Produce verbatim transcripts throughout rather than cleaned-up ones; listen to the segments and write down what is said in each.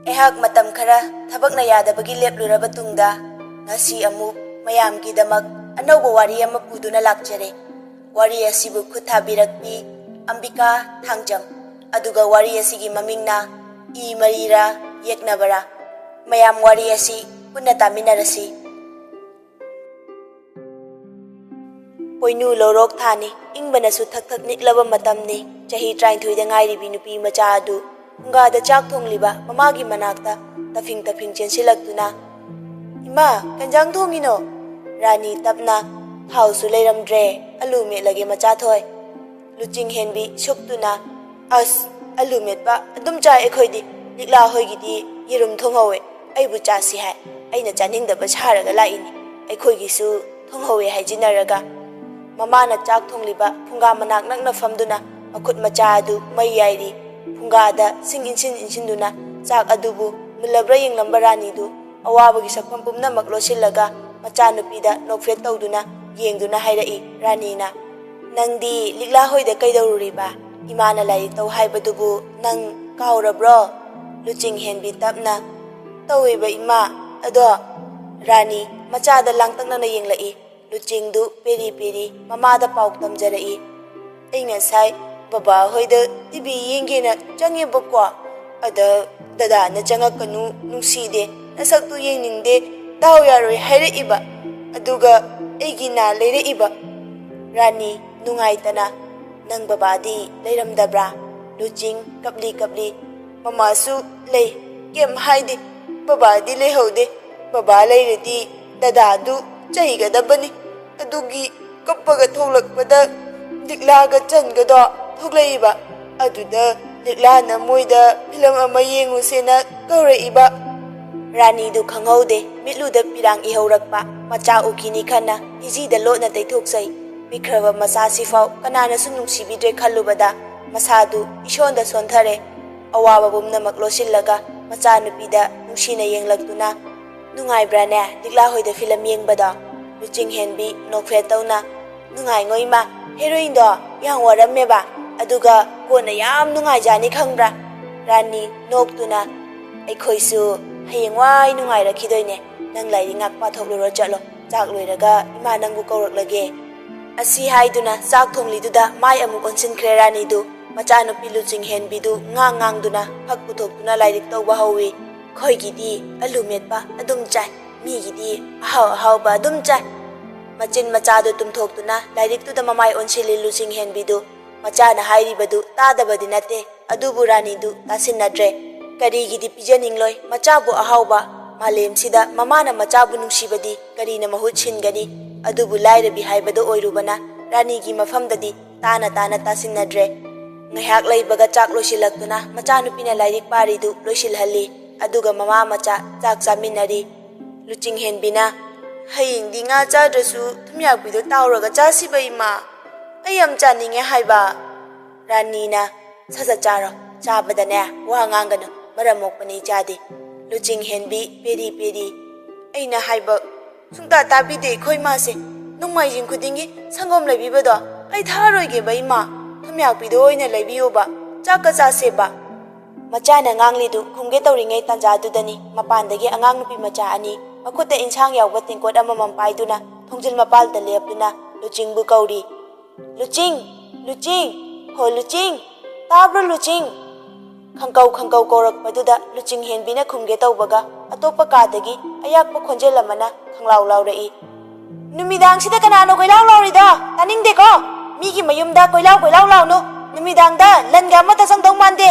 ꯑꯩꯍꯥꯛ ꯃꯇꯝ ꯈꯔ ꯊꯕꯛꯅ ꯌꯥꯗꯕꯒꯤ ꯂꯦꯞꯂꯨꯔꯕ ꯇꯨꯡꯗ, ꯉꯁꯤ ꯑꯃꯨꯛ ꯃꯌꯥꯝꯒꯤꯗꯃꯛ ꯑꯅꯧꯕ ꯋꯥꯔꯤ ꯑꯃ ꯄꯨꯗꯨꯅ ꯂꯥꯛꯆꯔꯦ꯫ ꯋꯥꯔꯤ ꯑꯁꯤꯕꯨ ꯈꯨꯠ ꯊꯥꯕꯤꯔꯛꯄꯤ ꯑꯝꯕꯤꯀꯥ ꯊꯥꯡꯖꯝ꯫ ꯑꯗꯨꯒ ꯋꯥꯔꯤ ꯑꯁꯤꯒꯤ ꯃꯃꯤꯡꯅ ꯏ ꯃꯔꯤꯔꯥ ꯌꯦꯛꯅꯕꯔꯥ꯫ ꯃꯌꯥꯝ ꯋꯥꯔꯤ ꯑꯁꯤ ꯄꯨꯟꯅ ꯇꯥꯃꯤꯟꯅꯔꯁꯤ꯫ ꯄꯣꯏꯅꯨ ꯂꯧꯔꯣꯛ ꯊꯥꯅꯤ, ꯏꯪꯕꯅꯁꯨ ꯊꯛ ꯊꯛ ꯅꯤꯛꯂꯕ ꯃꯇꯝꯅꯤ꯫ ꯆꯍꯤ ꯇꯔꯥꯅꯤꯊꯣꯏꯗ ꯉꯥꯏꯔꯤꯕꯤ ꯅꯨꯄꯤ ꯃꯆꯥ ꯑꯗꯨ ꯐꯨꯡꯒꯥꯗ ꯆꯥꯛ ꯊꯣꯡꯂꯤꯕ ꯃꯃꯥꯒꯤ ꯃꯅꯥꯛꯇ ꯇꯐꯤꯡ ꯇꯐꯤꯡ ꯆꯦꯟꯁꯤꯜꯂꯛꯇꯨꯅ, "ꯏꯃꯥ, ꯀꯩ ꯏꯟꯖꯥꯡ ꯊꯣꯡꯉꯤꯅꯣ?" ꯔꯥꯅꯤ ꯇꯞꯅ, "ꯊꯥꯎꯁꯨ ꯂꯩꯔꯝꯗ꯭ꯔꯦ, ꯑꯂꯨ ꯃꯦꯠꯂꯒꯦ ꯃꯆꯥ ꯊꯣꯏ꯫" ꯂꯨꯆꯤꯡ ꯍꯦꯟꯕꯤ ꯁꯨꯛꯇꯨꯅ, "ꯑꯁ, ꯑꯂꯨ ꯃꯦꯠꯄ ꯑꯗꯨꯝ ꯆꯥꯏ ꯑꯩꯈꯣꯏꯗꯤ꯫ ꯂꯤꯛꯂꯥ ꯍꯣꯏꯒꯤꯗꯤ ꯌꯦꯔꯨꯝ ꯊꯣꯡꯍꯧꯋꯦ꯫ ꯑꯩꯕꯨ ꯆꯥꯁꯤ ꯍꯥꯏ꯫ ꯑꯩꯅ ꯆꯥꯅꯤꯡꯗꯕ ꯁꯥꯔꯒ ꯂꯥꯛꯏꯅꯤ꯫ ꯑꯩꯈꯣꯏꯒꯤꯁꯨ ꯊꯣꯡꯍꯧꯋꯦ" ꯍꯥꯏꯖꯤꯟꯅꯔꯒ, ꯃꯃꯥꯅ ꯆꯥꯛ ꯊꯣꯡꯂꯤꯕ ꯐꯨꯡꯒꯥ ꯃꯅꯥꯛ ꯅꯛꯅ ꯐꯝꯗꯨꯅ ꯃꯈꯨꯠ ꯃꯆꯥ ꯑꯗꯨ ꯃꯩ ꯌꯥꯏꯔꯤ꯫ ꯐꯨꯡꯒꯥꯗ ꯁꯤꯡ ꯏꯟꯁꯤꯟ ꯏꯟꯁꯤꯟꯗꯨꯅ ꯆꯥꯛ ꯑꯗꯨꯕꯨ ꯃꯨꯜꯂꯕ꯭ꯔꯥ ꯌꯦꯡꯂꯝꯕ ꯔꯥꯅꯤꯗꯨ ꯑꯋꯥꯕꯒꯤ ꯁꯛꯐꯝ ꯄꯨꯝꯅꯃꯛ ꯂꯣꯠꯁꯤꯜꯂꯒ ꯃꯆꯥꯅꯨꯄꯤꯗ ꯅꯣꯛꯐꯦꯠ ꯇꯧꯗꯨꯅ ꯌꯦꯡꯗꯨꯅ ꯍꯥꯏꯔꯛꯏ ꯔꯥꯅꯤꯅ, "ꯅꯪꯗꯤ ꯂꯤꯛꯂꯥ ꯍꯣꯏꯗ ꯀꯩꯗꯧꯔꯨꯔꯤꯕ? ꯏꯃꯥꯅ ꯂꯥꯏꯔꯤꯛ ꯇꯧ ꯍꯥꯏꯕꯗꯨꯕꯨ ꯅꯪ ꯀꯥꯎꯔꯕ꯭ꯔꯣ?" ꯂꯨꯆꯤꯡ ꯍꯦꯟꯕꯤ ꯇꯞꯅ, "ꯇꯧꯋꯦꯕ ꯏꯃꯥ, ꯑꯗꯣ?" ꯔꯥꯅꯤ ꯃꯆꯥꯗ ꯂꯥꯡꯇꯛꯅꯅ ꯌꯦꯡꯂꯛꯏ꯫ ꯂꯨꯆꯤꯡꯗꯨ ꯄꯦꯔꯤ ꯄꯦꯔꯤ ꯃꯃꯥꯗ ꯄꯥꯎ ꯇꯝꯖꯔꯛꯏ꯫ "ꯑꯩ ꯉꯁꯥꯏ ꯕꯕꯥ ꯍꯣꯏꯗ ꯇꯤꯚꯤ ꯌꯦꯡꯒꯦꯅ ꯆꯪꯉꯦꯕꯀꯣ꯫ ꯑꯗ ꯗꯗꯥꯅ 'ꯆꯪꯉꯛꯀꯅꯨ, ꯅꯨꯡꯁꯤꯗꯦ, ꯅꯁꯛꯇꯨ ꯌꯦꯡꯅꯤꯡꯗꯦ, ꯗꯥꯎ ꯌꯥꯔꯣꯏ' ꯍꯥꯏꯔꯛꯏꯕ꯫ ꯑꯗꯨꯒ ꯑꯩꯒꯤ ꯅꯥ ꯂꯩꯔꯛꯏꯕ꯫" ꯔꯥꯅꯤ ꯅꯨꯡꯉꯥꯏꯇꯅ, "ꯅꯪ ꯕꯕꯥꯗꯤ ꯂꯩꯔꯝꯗꯕ꯭ꯔꯥ?" ꯂꯨꯆꯤꯡ ꯀꯞꯂꯤ ꯀꯞꯂꯤ, "ꯃꯃꯥꯁꯨ ꯂꯩ, ꯀꯩꯝ ꯍꯥꯏꯗꯦ꯫ ꯕꯕꯥꯗꯤ ꯂꯩꯍꯧꯗꯦ꯫ ꯕꯕꯥ ꯂꯩꯔꯗꯤ ꯗꯗꯥꯗꯨ ꯆꯩꯒꯗꯕꯅꯤ꯫ ꯑꯗꯨꯒꯤ ꯀꯞꯄꯒ ꯊꯣꯛꯂꯛꯄꯗ ꯂꯤꯛꯂꯥꯒ ꯆꯟꯒꯗꯣ ꯊꯣꯛꯂꯛꯏꯕ꯫ ꯑꯗꯨꯗ ꯂꯤꯛꯂꯥꯅ ꯃꯣꯏꯗ ꯐꯤꯂꯝ ꯑꯃ ꯌꯦꯡꯉꯨꯁꯦꯅ ꯀꯧꯔꯛꯏꯕ꯫" ꯔꯥꯅꯤꯗꯨ ꯈꯪꯍꯧꯗꯦ, ꯃꯤꯠꯂꯨꯗ ꯄꯤꯔꯥꯡ ꯏꯍꯧꯔꯛꯄ ꯃꯆꯥ ꯎꯈꯤꯅꯤ ꯈꯟꯅ ꯏꯖꯤꯗ ꯂꯣꯠꯅ ꯇꯩꯊꯣꯛꯆꯩ꯫ ꯄꯤꯛꯈ꯭ꯔꯕ ꯃꯆꯥꯁꯤꯐꯥꯎ ꯀꯅꯥꯅꯁꯨ ꯅꯨꯡꯁꯤꯕꯤꯗ꯭ꯔꯦ ꯈꯜꯂꯨꯕꯗ ꯃꯁꯥꯗꯨ ꯏꯁꯣꯟꯗ ꯁꯣꯟꯊꯔꯦ꯫ ꯑꯋꯥꯕ ꯄꯨꯝꯅꯃꯛ ꯂꯣꯠꯁꯤꯜꯂꯒ ꯃꯆꯥꯅꯨꯄꯤꯗ ꯅꯨꯡꯁꯤꯅ ꯌꯦꯡꯂꯛꯇꯨꯅ, "ꯅꯨꯡꯉꯥꯏꯕ꯭ꯔꯥꯅꯦ ꯂꯤꯛꯂꯥ ꯍꯣꯏꯗ ꯐꯤꯂꯝ ꯌꯦꯡꯕꯗꯣ?" ꯂꯨꯆꯤꯡ ꯍꯦꯟꯕꯤ ꯅꯣꯛꯐꯦꯠ ꯇꯧꯅ, "ꯅꯨꯡꯉꯥꯏꯉꯣ ꯏꯃꯥ, ꯍꯦꯔꯣꯏꯟꯗꯣ ꯌꯥꯝ ꯋꯥꯔꯝꯃꯦꯕ, ꯑꯗꯨꯒ ꯀꯣꯟꯅ ꯌꯥꯝ ꯅꯨꯡꯉꯥꯏꯖꯥꯅꯤ ꯈꯪꯕ꯭ꯔꯥ?" ꯔꯥꯅꯤ ꯅꯣꯛꯇꯨꯅ, ꯑꯩꯈꯣꯏꯁꯨ ꯍꯌꯦꯡꯋꯥꯏ ꯅꯨꯡꯉꯥꯏꯔꯛꯈꯤꯗꯣꯏꯅꯦ꯫ ꯅꯪ ꯂꯥꯏꯔꯤꯛ ꯉꯥꯛ ꯄꯥꯊꯣꯛꯂꯨꯔꯣ ꯆꯠꯂꯣ꯫ ꯆꯥꯛ ꯂꯣꯏꯔꯒ ꯏꯃꯥ ꯅꯪꯕꯨ ꯀꯧꯔꯛꯂꯒꯦ꯫ ꯑꯁꯤ ꯍꯥꯏꯗꯨꯅ ꯆꯥꯛ ꯊꯣꯡꯂꯤꯗꯨꯗ ꯃꯥꯏ ꯑꯃꯨꯛ ꯑꯣꯟꯁꯤꯟꯈ꯭ꯔꯦ ꯔꯥꯅꯤꯗꯨ꯫ ꯃꯆꯥꯅꯨꯄꯤ ꯂꯨꯆꯤꯡ ꯍꯦꯟꯕꯤꯗꯨ ꯉꯥꯡ ꯉꯥꯡꯗꯨꯅ ꯐꯛ ꯄꯨꯊꯣꯛꯇꯨꯅ ꯂꯥꯏꯔꯤꯛ ꯇꯧꯕ ꯍꯧꯏ꯫ "ꯑꯩꯈꯣꯏꯒꯤꯗꯤ ꯑꯂꯨ ꯃꯦꯠꯄ ꯑꯗꯨꯝ ꯆꯥꯏ, ꯃꯤꯒꯤꯗꯤ ꯑꯍꯥꯎ ꯑꯍꯥꯎꯕ ꯑꯗꯨꯝ ꯆꯥꯏ"꯫ ꯃꯆꯤꯟ ꯃꯆꯥꯗꯨ ꯇꯨꯝꯊꯣꯛꯇꯨꯅ ꯂꯥꯏꯔꯤꯛꯇꯨꯗ ꯃꯃꯥꯏ ꯑꯣꯟꯁꯤꯜꯂꯤ ꯂꯨꯆꯤꯡ ꯍꯦꯟꯕꯤꯗꯨ꯫ ꯃꯆꯥꯅ ꯍꯥꯏꯔꯤꯕꯗꯨ ꯇꯥꯗꯕꯗꯤ ꯅꯠꯇꯦ, ꯑꯗꯨꯕꯨ ꯔꯥꯅꯤꯗꯨ ꯇꯥꯁꯤꯟꯅꯗ꯭ꯔꯦ꯫ ꯀꯔꯤꯒꯤꯗꯤ ꯄꯤꯖꯅꯤꯡꯂꯣꯏ ꯃꯆꯥꯕꯨ ꯑꯍꯥꯎꯕ? ꯃꯥꯂꯦꯝꯁꯤꯗ ꯃꯃꯥꯅ ꯃꯆꯥꯕꯨ ꯅꯨꯡꯁꯤꯕꯗꯤ ꯀꯔꯤꯅ ꯃꯍꯨꯠ ꯁꯤꯟꯒꯅꯤ? ꯑꯗꯨꯕꯨ ꯂꯥꯏꯔꯕꯤ ꯍꯥꯏꯕꯗꯨ ꯑꯣꯏꯔꯨꯕꯅ ꯔꯥꯅꯤꯒꯤ ꯃꯐꯝꯗꯗꯤ ꯇꯥꯅ ꯇꯥꯅ ꯇꯥꯁꯤꯟꯅꯗ꯭ꯔꯦ꯫ ꯉꯥꯏꯍꯥꯛ ꯂꯩꯕꯒ ꯆꯥꯛ ꯂꯣꯏꯁꯤꯜꯂꯛꯇꯨꯅ ꯃꯆꯥꯅꯨꯄꯤꯅ ꯂꯥꯏꯔꯤꯛ ꯄꯥꯔꯤꯗꯨ ꯂꯣꯏꯁꯤꯜꯍꯜꯂꯤ꯫ ꯑꯗꯨꯒ ꯃꯃꯥ ꯃꯆꯥ ꯆꯥꯛ ꯆꯥꯃꯤꯟꯅꯔꯤ꯫ ꯂꯨꯆꯤꯡ ꯍꯦꯟꯕꯤꯅ, "ꯍꯌꯦꯡꯗꯤ ꯉꯥ ꯆꯥꯗ꯭ꯔꯁꯨ ꯊꯨꯝꯌꯥꯛꯄꯤꯗꯣ ꯇꯥꯎꯔꯒ ꯆꯥꯁꯤꯕ ꯏꯃꯥ? ꯑꯩ ꯌꯥꯝ ꯆꯥꯅꯤꯡꯉꯦ ꯍꯥꯏꯕ"꯫ ꯔꯥꯅꯤꯅ, "ꯁꯠ ꯁꯠ ꯆꯥꯔꯣ, ꯆꯥꯕꯗꯅꯦ ꯋꯥ ꯉꯥꯡꯒꯅꯨ, ꯃꯔꯝ ꯃꯣꯛꯄꯅꯤ ꯏꯆꯥꯗꯤ"꯫ ꯂꯨꯆꯤꯡ ꯍꯦꯟꯕꯤ ꯄꯦꯔꯤ ꯄꯦꯔꯤ, "ꯑꯩꯅ ꯍꯥꯏꯕ ꯁꯨꯡꯇꯥ ꯇꯥꯕꯤꯗꯦ ꯑꯩꯈꯣꯏ ꯃꯥꯁꯦ꯫ ꯅꯣꯡꯃꯥꯏꯖꯤꯡ ꯈꯨꯗꯤꯡꯒꯤ ꯁꯪꯒꯣꯝ ꯂꯩꯕꯤꯕꯗꯣ ꯑꯩ ꯊꯛꯑꯔꯣꯏꯒꯦꯕ ꯏꯃꯥ꯫ ꯊꯨꯝꯌꯥꯛꯄꯤꯗꯣ ꯑꯣꯏꯅ ꯂꯩꯕꯤꯌꯣꯕ, ꯆꯥꯛꯀ ꯆꯥꯁꯦꯕ"꯫ ꯃꯆꯥꯅ ꯉꯥꯡꯂꯤꯗꯨ ꯈꯨꯝꯒꯦ ꯇꯧꯔꯤꯉꯩ ꯇꯥꯟꯖꯥꯗꯨꯗꯅꯤ ꯃꯄꯥꯟꯗꯒꯤ ꯑꯉꯥꯡ ꯅꯨꯄꯤ ꯃꯆꯥ ꯑꯅꯤ ꯃꯈꯨꯠꯇ ꯏꯟꯁꯥꯡ ꯌꯥꯎꯕ ꯇꯦꯡꯀꯣꯠ ꯑꯃꯃꯝ ꯄꯥꯏꯗꯨꯅ ꯊꯣꯡꯖꯤꯜ ꯃꯄꯥꯜꯗ ꯂꯦꯞꯇꯨꯅ ꯂꯨꯆꯤꯡꯕꯨ ꯀꯧꯔꯤ꯫ "ꯂꯨꯆꯤꯡ! ꯂꯨꯆꯤꯡ! ꯍꯣ ꯂꯨꯆꯤꯡ! ꯇꯥꯕ꯭ꯔꯣ ꯂꯨꯆꯤꯡ?" ꯈꯪꯀꯧ ꯈꯪꯀꯧ ꯀꯧꯔꯛꯄꯗꯨꯗ ꯂꯨꯆꯤꯡ ꯍꯦꯟꯕꯤꯅ ꯈꯨꯝꯒꯦ ꯇꯧꯕꯒ ꯑꯇꯣꯞꯄ ꯀꯥꯗꯒꯤ ꯑꯌꯥꯛꯄ ꯈꯣꯟꯖꯦꯜ ꯑꯃꯅ ꯈꯪꯂꯥꯎ ꯂꯥꯎꯔꯛꯏ꯫ "ꯅꯨꯃꯤꯗꯥꯡꯁꯤꯗ ꯀꯅꯥꯅꯣ ꯀꯣꯏꯂꯥꯎ ꯂꯥꯎꯔꯤꯗꯣ? ꯇꯥꯅꯤꯡꯗꯦꯀꯣ! ꯃꯤꯒꯤ ꯃꯌꯨꯝꯗ ꯀꯣꯏꯂꯥꯎ ꯀꯣꯏꯂꯥꯎ ꯂꯥꯎꯅꯨ꯫ ꯅꯨꯃꯤꯗꯥꯡꯗ ꯂꯟꯒ ꯑꯃꯠꯇ ꯆꯪꯗꯧ ꯃꯥꯟꯗꯦ"꯫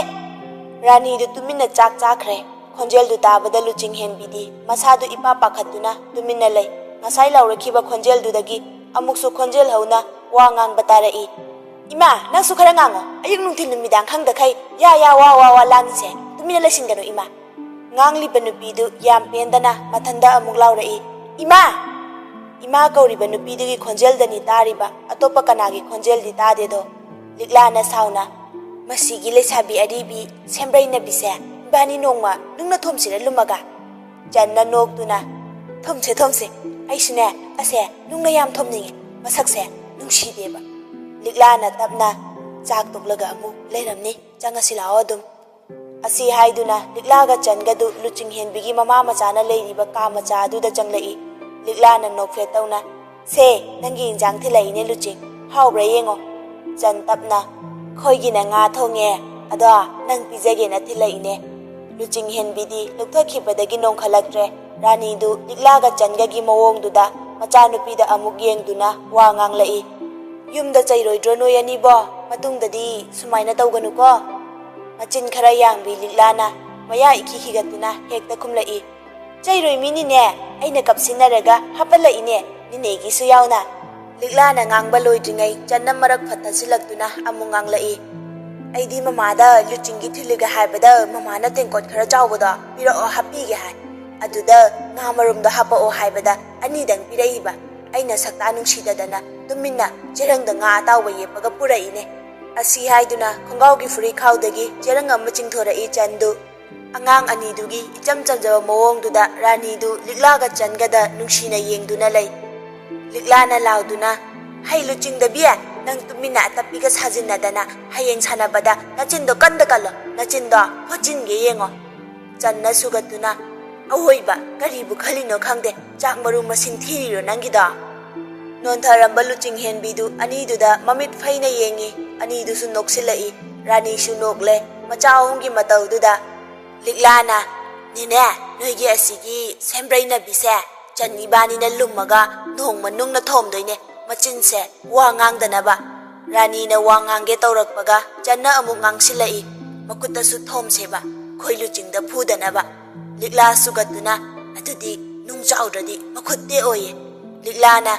ꯔꯥꯅꯤꯗꯨ ꯇꯨꯃꯤꯟꯅ ꯆꯥꯛ ꯆꯥꯈ꯭ꯔꯦ꯫ ꯈꯣꯟꯖꯦꯜꯗꯨ ꯇꯥꯕꯗ ꯂꯨꯆꯤꯡ ꯍꯦꯟꯕꯤꯗꯤ ꯃꯁꯥꯗꯨ ꯏꯄꯥ ꯄꯥꯈꯠꯇꯨꯅ ꯇꯨꯃꯤꯟꯅ ꯂꯩ꯫ ꯉꯁꯥꯏ ꯂꯥꯎꯔꯛꯈꯤꯕ ꯈꯣꯟꯖꯦꯜꯗꯨꯗꯒꯤ ꯑꯃꯨꯛꯁꯨ ꯈꯣꯟꯖꯦꯜ ꯍꯧꯅ ꯋꯥ ꯉꯥꯡꯕ ꯇꯥꯔꯛꯏ꯫ "ꯏꯃꯥ, ꯅꯪꯁꯨ ꯈꯔ ꯉꯥꯡꯉꯣ꯫ ꯑꯌꯨꯛ ꯅꯨꯡꯊꯤꯜ ꯅꯨꯃꯤꯗꯥꯡ ꯈꯪꯗꯈꯩ ꯌꯥ ꯌꯥ ꯋꯥ ꯋꯥ ꯋꯥ ꯂꯥꯡꯉꯤꯁꯦ꯫ ꯇꯨꯃꯤꯟꯅ ꯂꯩꯁꯤꯟꯒꯅꯨ ꯏꯃꯥ"꯫ ꯉꯥꯡꯂꯤꯕ ꯅꯨꯄꯤꯗꯨ ꯌꯥꯝ ꯄꯦꯟꯗꯅ ꯃꯊꯟꯗ ꯑꯃꯨꯛ ꯂꯥꯎꯔꯛꯏ, "ꯏꯃꯥ!" ꯏꯃꯥ ꯀꯧꯔꯤꯕ ꯅꯨꯄꯤꯗꯨꯒꯤ ꯈꯣꯟꯖꯦꯜꯗꯅꯤ ꯇꯥꯔꯤꯕ, ꯑꯇꯣꯞꯄ ꯀꯅꯥꯒꯤ ꯈꯣꯟꯖꯦꯜꯗꯤ ꯇꯥꯗꯦꯗꯣ꯫ ꯂꯤꯛꯂꯥꯅ ꯁꯥꯎꯅ, "ꯃꯁꯤꯒꯤ ꯂꯩꯁꯥꯕꯤ ꯑꯔꯤꯕꯤ ꯁꯦꯝꯕ꯭ꯔꯩꯅꯕꯤꯁꯦ, ꯏꯕꯥꯅꯤ ꯅꯣꯡꯃ ꯅꯨꯡꯅ ꯊꯣꯝꯁꯤꯔ ꯂꯨꯝꯃꯒ?" ꯆꯟꯅ ꯅꯣꯛꯇꯨꯅ, "ꯊꯣꯝꯁꯦ, ꯊꯣꯝꯁꯦ, ꯑꯩꯁꯨꯅꯦ ꯑꯁꯦ ꯅꯨꯡꯅ ꯌꯥꯝ ꯊꯣꯝꯅꯤꯡꯉꯦ, ꯃꯁꯛꯁꯦ ꯅꯨꯡꯁꯤꯗꯦꯕ"꯫ ꯂꯤꯛꯂꯥꯅ ꯇꯞꯅ, "ꯆꯥꯛ ꯇꯣꯛꯂꯒ ꯑꯃꯨꯛ ꯂꯩꯔꯝꯅꯤ, ꯆꯪꯉꯁꯤ ꯂꯥꯛꯑꯣ ꯑꯗꯨꯝ"꯫ ꯑꯁꯤ ꯍꯥꯏꯗꯨꯅ ꯂꯤꯛꯂꯥꯒ ꯆꯟꯒꯗꯨ ꯂꯨꯆꯤꯡ ꯍꯦꯟꯕꯤꯒꯤ ꯃꯃꯥ ꯃꯆꯥꯅ ꯂꯩꯔꯤꯕ ꯀꯥ ꯃꯆꯥ ꯑꯗꯨꯗ ꯆꯪꯂꯛꯏ꯫ ꯂꯤꯛꯂꯥꯅ ꯅꯣꯛꯐꯦꯠ ꯇꯧꯅ, "ꯁꯦ, ꯅꯪꯒꯤ ꯏꯟꯖꯥꯡ ꯊꯤꯜꯂꯛꯏꯅꯦ ꯂꯨꯆꯤꯡ, ꯍꯥꯎꯕ꯭ꯔꯥ ꯌꯦꯡꯉꯣ"꯫ ꯆꯟ ꯇꯞꯅ, "ꯑꯩꯈꯣꯏꯒꯤꯅ ꯉꯥ ꯊꯣꯡꯉꯦ, ꯑꯗꯣ ꯅꯪ ꯄꯤꯖꯒꯦꯅ ꯊꯤꯜꯂꯛꯏꯅꯦ"꯫ ꯂꯨꯆꯤꯡ ꯍꯦꯟꯕꯤꯗꯤ ꯂꯨꯞꯊꯈꯤꯕꯗꯒꯤ ꯅꯣꯡꯈꯠꯂꯛꯇ꯭ꯔꯦ꯫ ꯔꯥꯅꯤꯗꯨ ꯂꯤꯛꯂꯥꯒ ꯆꯟꯒꯒꯤ ꯃꯑꯣꯡꯗꯨꯗ ꯃꯆꯥꯅꯨꯄꯤꯗ ꯑꯃꯨꯛ ꯌꯦꯡꯗꯨꯅ ꯋꯥ ꯉꯥꯡꯂꯛꯏ꯫ "ꯌꯨꯝꯗ ꯆꯩꯔꯣꯏꯗ꯭ꯔꯣ ꯅꯣꯏ ꯑꯅꯤꯕꯣ? ꯃꯇꯨꯡꯗꯗꯤ ꯁꯨꯃꯥꯏꯅ ꯇꯧꯒꯅꯨꯀꯣ"꯫ ꯃꯆꯤꯟ ꯈꯔ ꯌꯥꯡꯕꯤ ꯂꯤꯛꯂꯥꯅ ꯃꯌꯥ ꯏꯈꯤ ꯈꯤꯒꯠꯇꯨꯅ ꯍꯦꯛꯇ ꯈꯨꯝꯂꯛꯏ꯫ "ꯆꯩꯔꯣꯏ ꯃꯤꯅꯤꯅꯦ, ꯑꯩꯅ ꯀꯞꯁꯤꯟꯅꯔꯒ ꯍꯥꯞꯄꯜꯂꯛꯏꯅꯦ, ꯅꯤꯅꯦꯒꯤꯁꯨ ꯌꯥꯎꯅ"꯫ ꯂꯤꯛꯂꯥꯅ ꯉꯥꯡꯕ ꯂꯣꯏꯗ꯭ꯔꯤꯉꯩ ꯆꯟꯅ ꯃꯔꯛ ꯐꯠꯇꯁꯤꯜꯂꯛꯇꯨꯅ ꯑꯃꯨꯛ ꯉꯥꯡꯂꯛꯏ꯫ "ꯑꯩꯗꯤ ꯃꯃꯥꯗ ꯂꯨꯆꯤꯡꯒꯤ ꯊꯤꯜꯂꯤꯒ ꯍꯥꯏꯕꯗ ꯃꯃꯥꯅ ꯇꯦꯡꯀꯣꯠ ꯈꯔ ꯆꯥꯎꯕꯗꯣ ꯄꯤꯔꯛꯑꯣ ꯍꯥꯞꯄꯤꯒꯦ ꯍꯥꯏ꯫ ꯑꯗꯨꯗ ꯉꯥ ꯃꯔꯨꯝꯗꯣ ꯍꯥꯞꯄꯛꯑꯣ ꯍꯥꯏꯕꯗ ꯑꯅꯤꯗꯪ ꯄꯤꯔꯛꯏꯕ꯫ ꯑꯩꯅ ꯁꯛꯇꯥ ꯅꯨꯡꯁꯤꯗꯗꯅ ꯇꯨꯃꯤꯟꯅ ꯆꯦꯔꯪꯗ ꯉꯥ ꯑꯇꯥꯎꯕ ꯌꯦꯞꯄꯒ ꯄꯨꯔꯛꯏꯅꯦ"꯫ ꯑꯁꯤ ꯍꯥꯏꯗꯨꯅ ꯈꯣꯡꯒꯥꯎꯒꯤ ꯐꯨꯔꯤꯈꯥꯎꯗꯒꯤ ꯆꯦꯔꯪ ꯑꯃ ꯆꯤꯡꯊꯣꯔꯛꯏ ꯆꯟꯗꯨ꯫ ꯑꯉꯥꯡ ꯑꯅꯤꯗꯨꯒꯤ ꯏꯆꯝ ꯆꯝꯖꯕ ꯃꯑꯣꯡꯗꯨꯗ ꯔꯥꯅꯤꯗꯨ ꯂꯤꯛꯂꯥꯒ ꯆꯟꯒꯗ ꯅꯨꯡꯁꯤꯅ ꯌꯦꯡꯗꯨꯅ ꯂꯩ꯫ ꯂꯤꯛꯂꯥꯅ ꯂꯥꯎꯗꯨꯅ, "ꯍꯩ ꯂꯨꯆꯤꯡꯗꯕꯤ, ꯅꯪ ꯇꯨꯃꯤꯟꯅ ꯑꯇꯞꯄꯤꯒ ꯁꯥꯖꯤꯟꯅꯗꯅ ꯍꯌꯦꯡ ꯁꯥꯟꯅꯕꯗ ꯅꯆꯤꯟꯗꯣ ꯀꯟꯗ ꯀꯜꯂꯣ, ꯅꯆꯤꯟꯗꯣ ꯐꯣꯠꯆꯤꯟꯒꯦ ꯌꯦꯡꯉꯣ"꯫ ꯆꯟꯅ ꯁꯨꯒꯠꯇꯨꯅ, "ꯑꯋꯣꯏꯕ ꯀꯔꯤꯕꯨ ꯈꯜꯂꯤꯅꯣ ꯈꯪꯗꯦ, ꯆꯥꯛ ꯃꯔꯨ ꯃꯁꯤꯡ ꯊꯤꯔꯤꯔꯣ ꯅꯪꯒꯤꯗꯣ?" ꯅꯣꯟꯊꯔꯝꯕ ꯂꯨꯆꯤꯡ ꯍꯦꯟꯕꯤꯗꯨ ꯑꯅꯤꯗꯨꯗ ꯃꯃꯤꯠ ꯐꯩꯅ ꯌꯦꯡꯉꯤ꯫ ꯑꯅꯤꯗꯨꯁꯨ ꯅꯣꯛꯁꯤꯜꯂꯛꯏ꯫ ꯔꯥꯅꯤꯁꯨ ꯅꯣꯛꯂꯦ꯫ ꯃꯆꯥ ꯑꯍꯨꯝꯒꯤ ꯃꯇꯧꯗꯨꯗ ꯂꯤꯛꯂꯥꯅ, "ꯅꯦꯅꯦ, ꯅꯣꯏꯒꯤ ꯑꯁꯤꯒꯤ ꯁꯦꯝꯕ꯭ꯔꯩꯅꯕꯤꯁꯦ ꯆꯟ ꯏꯕꯥꯅꯤꯅ ꯂꯨꯝꯃꯒ ꯅꯣꯡꯃ ꯅꯨꯡꯅ ꯊꯣꯝꯗꯣꯏꯅꯦ, ꯃꯆꯤꯟꯁꯦ ꯋꯥ ꯉꯥꯡꯗꯅꯕ"꯫ ꯔꯥꯅꯤꯅ ꯋꯥ ꯉꯥꯡꯒꯦ ꯇꯧꯔꯛꯄꯒ ꯆꯟꯅ ꯑꯃꯨꯛ ꯉꯥꯡꯁꯤꯜꯂꯛꯏ, "ꯃꯈꯨꯠꯇꯁꯨ ꯊꯣꯝꯁꯦꯕ, ꯈꯣꯏ ꯂꯨꯆꯤꯡꯗ ꯐꯨꯗꯅꯕ"꯫ ꯂꯤꯛꯂꯥ ꯁꯨꯒꯠꯇꯨꯅ, "ꯑꯗꯨꯗꯤ ꯅꯨꯡ ꯆꯥꯎꯗ꯭ꯔꯗꯤ ꯃꯈꯨꯠ ꯇꯦꯛꯑꯣꯏꯌꯦ"꯫ ꯂꯤꯛꯂꯥꯅ,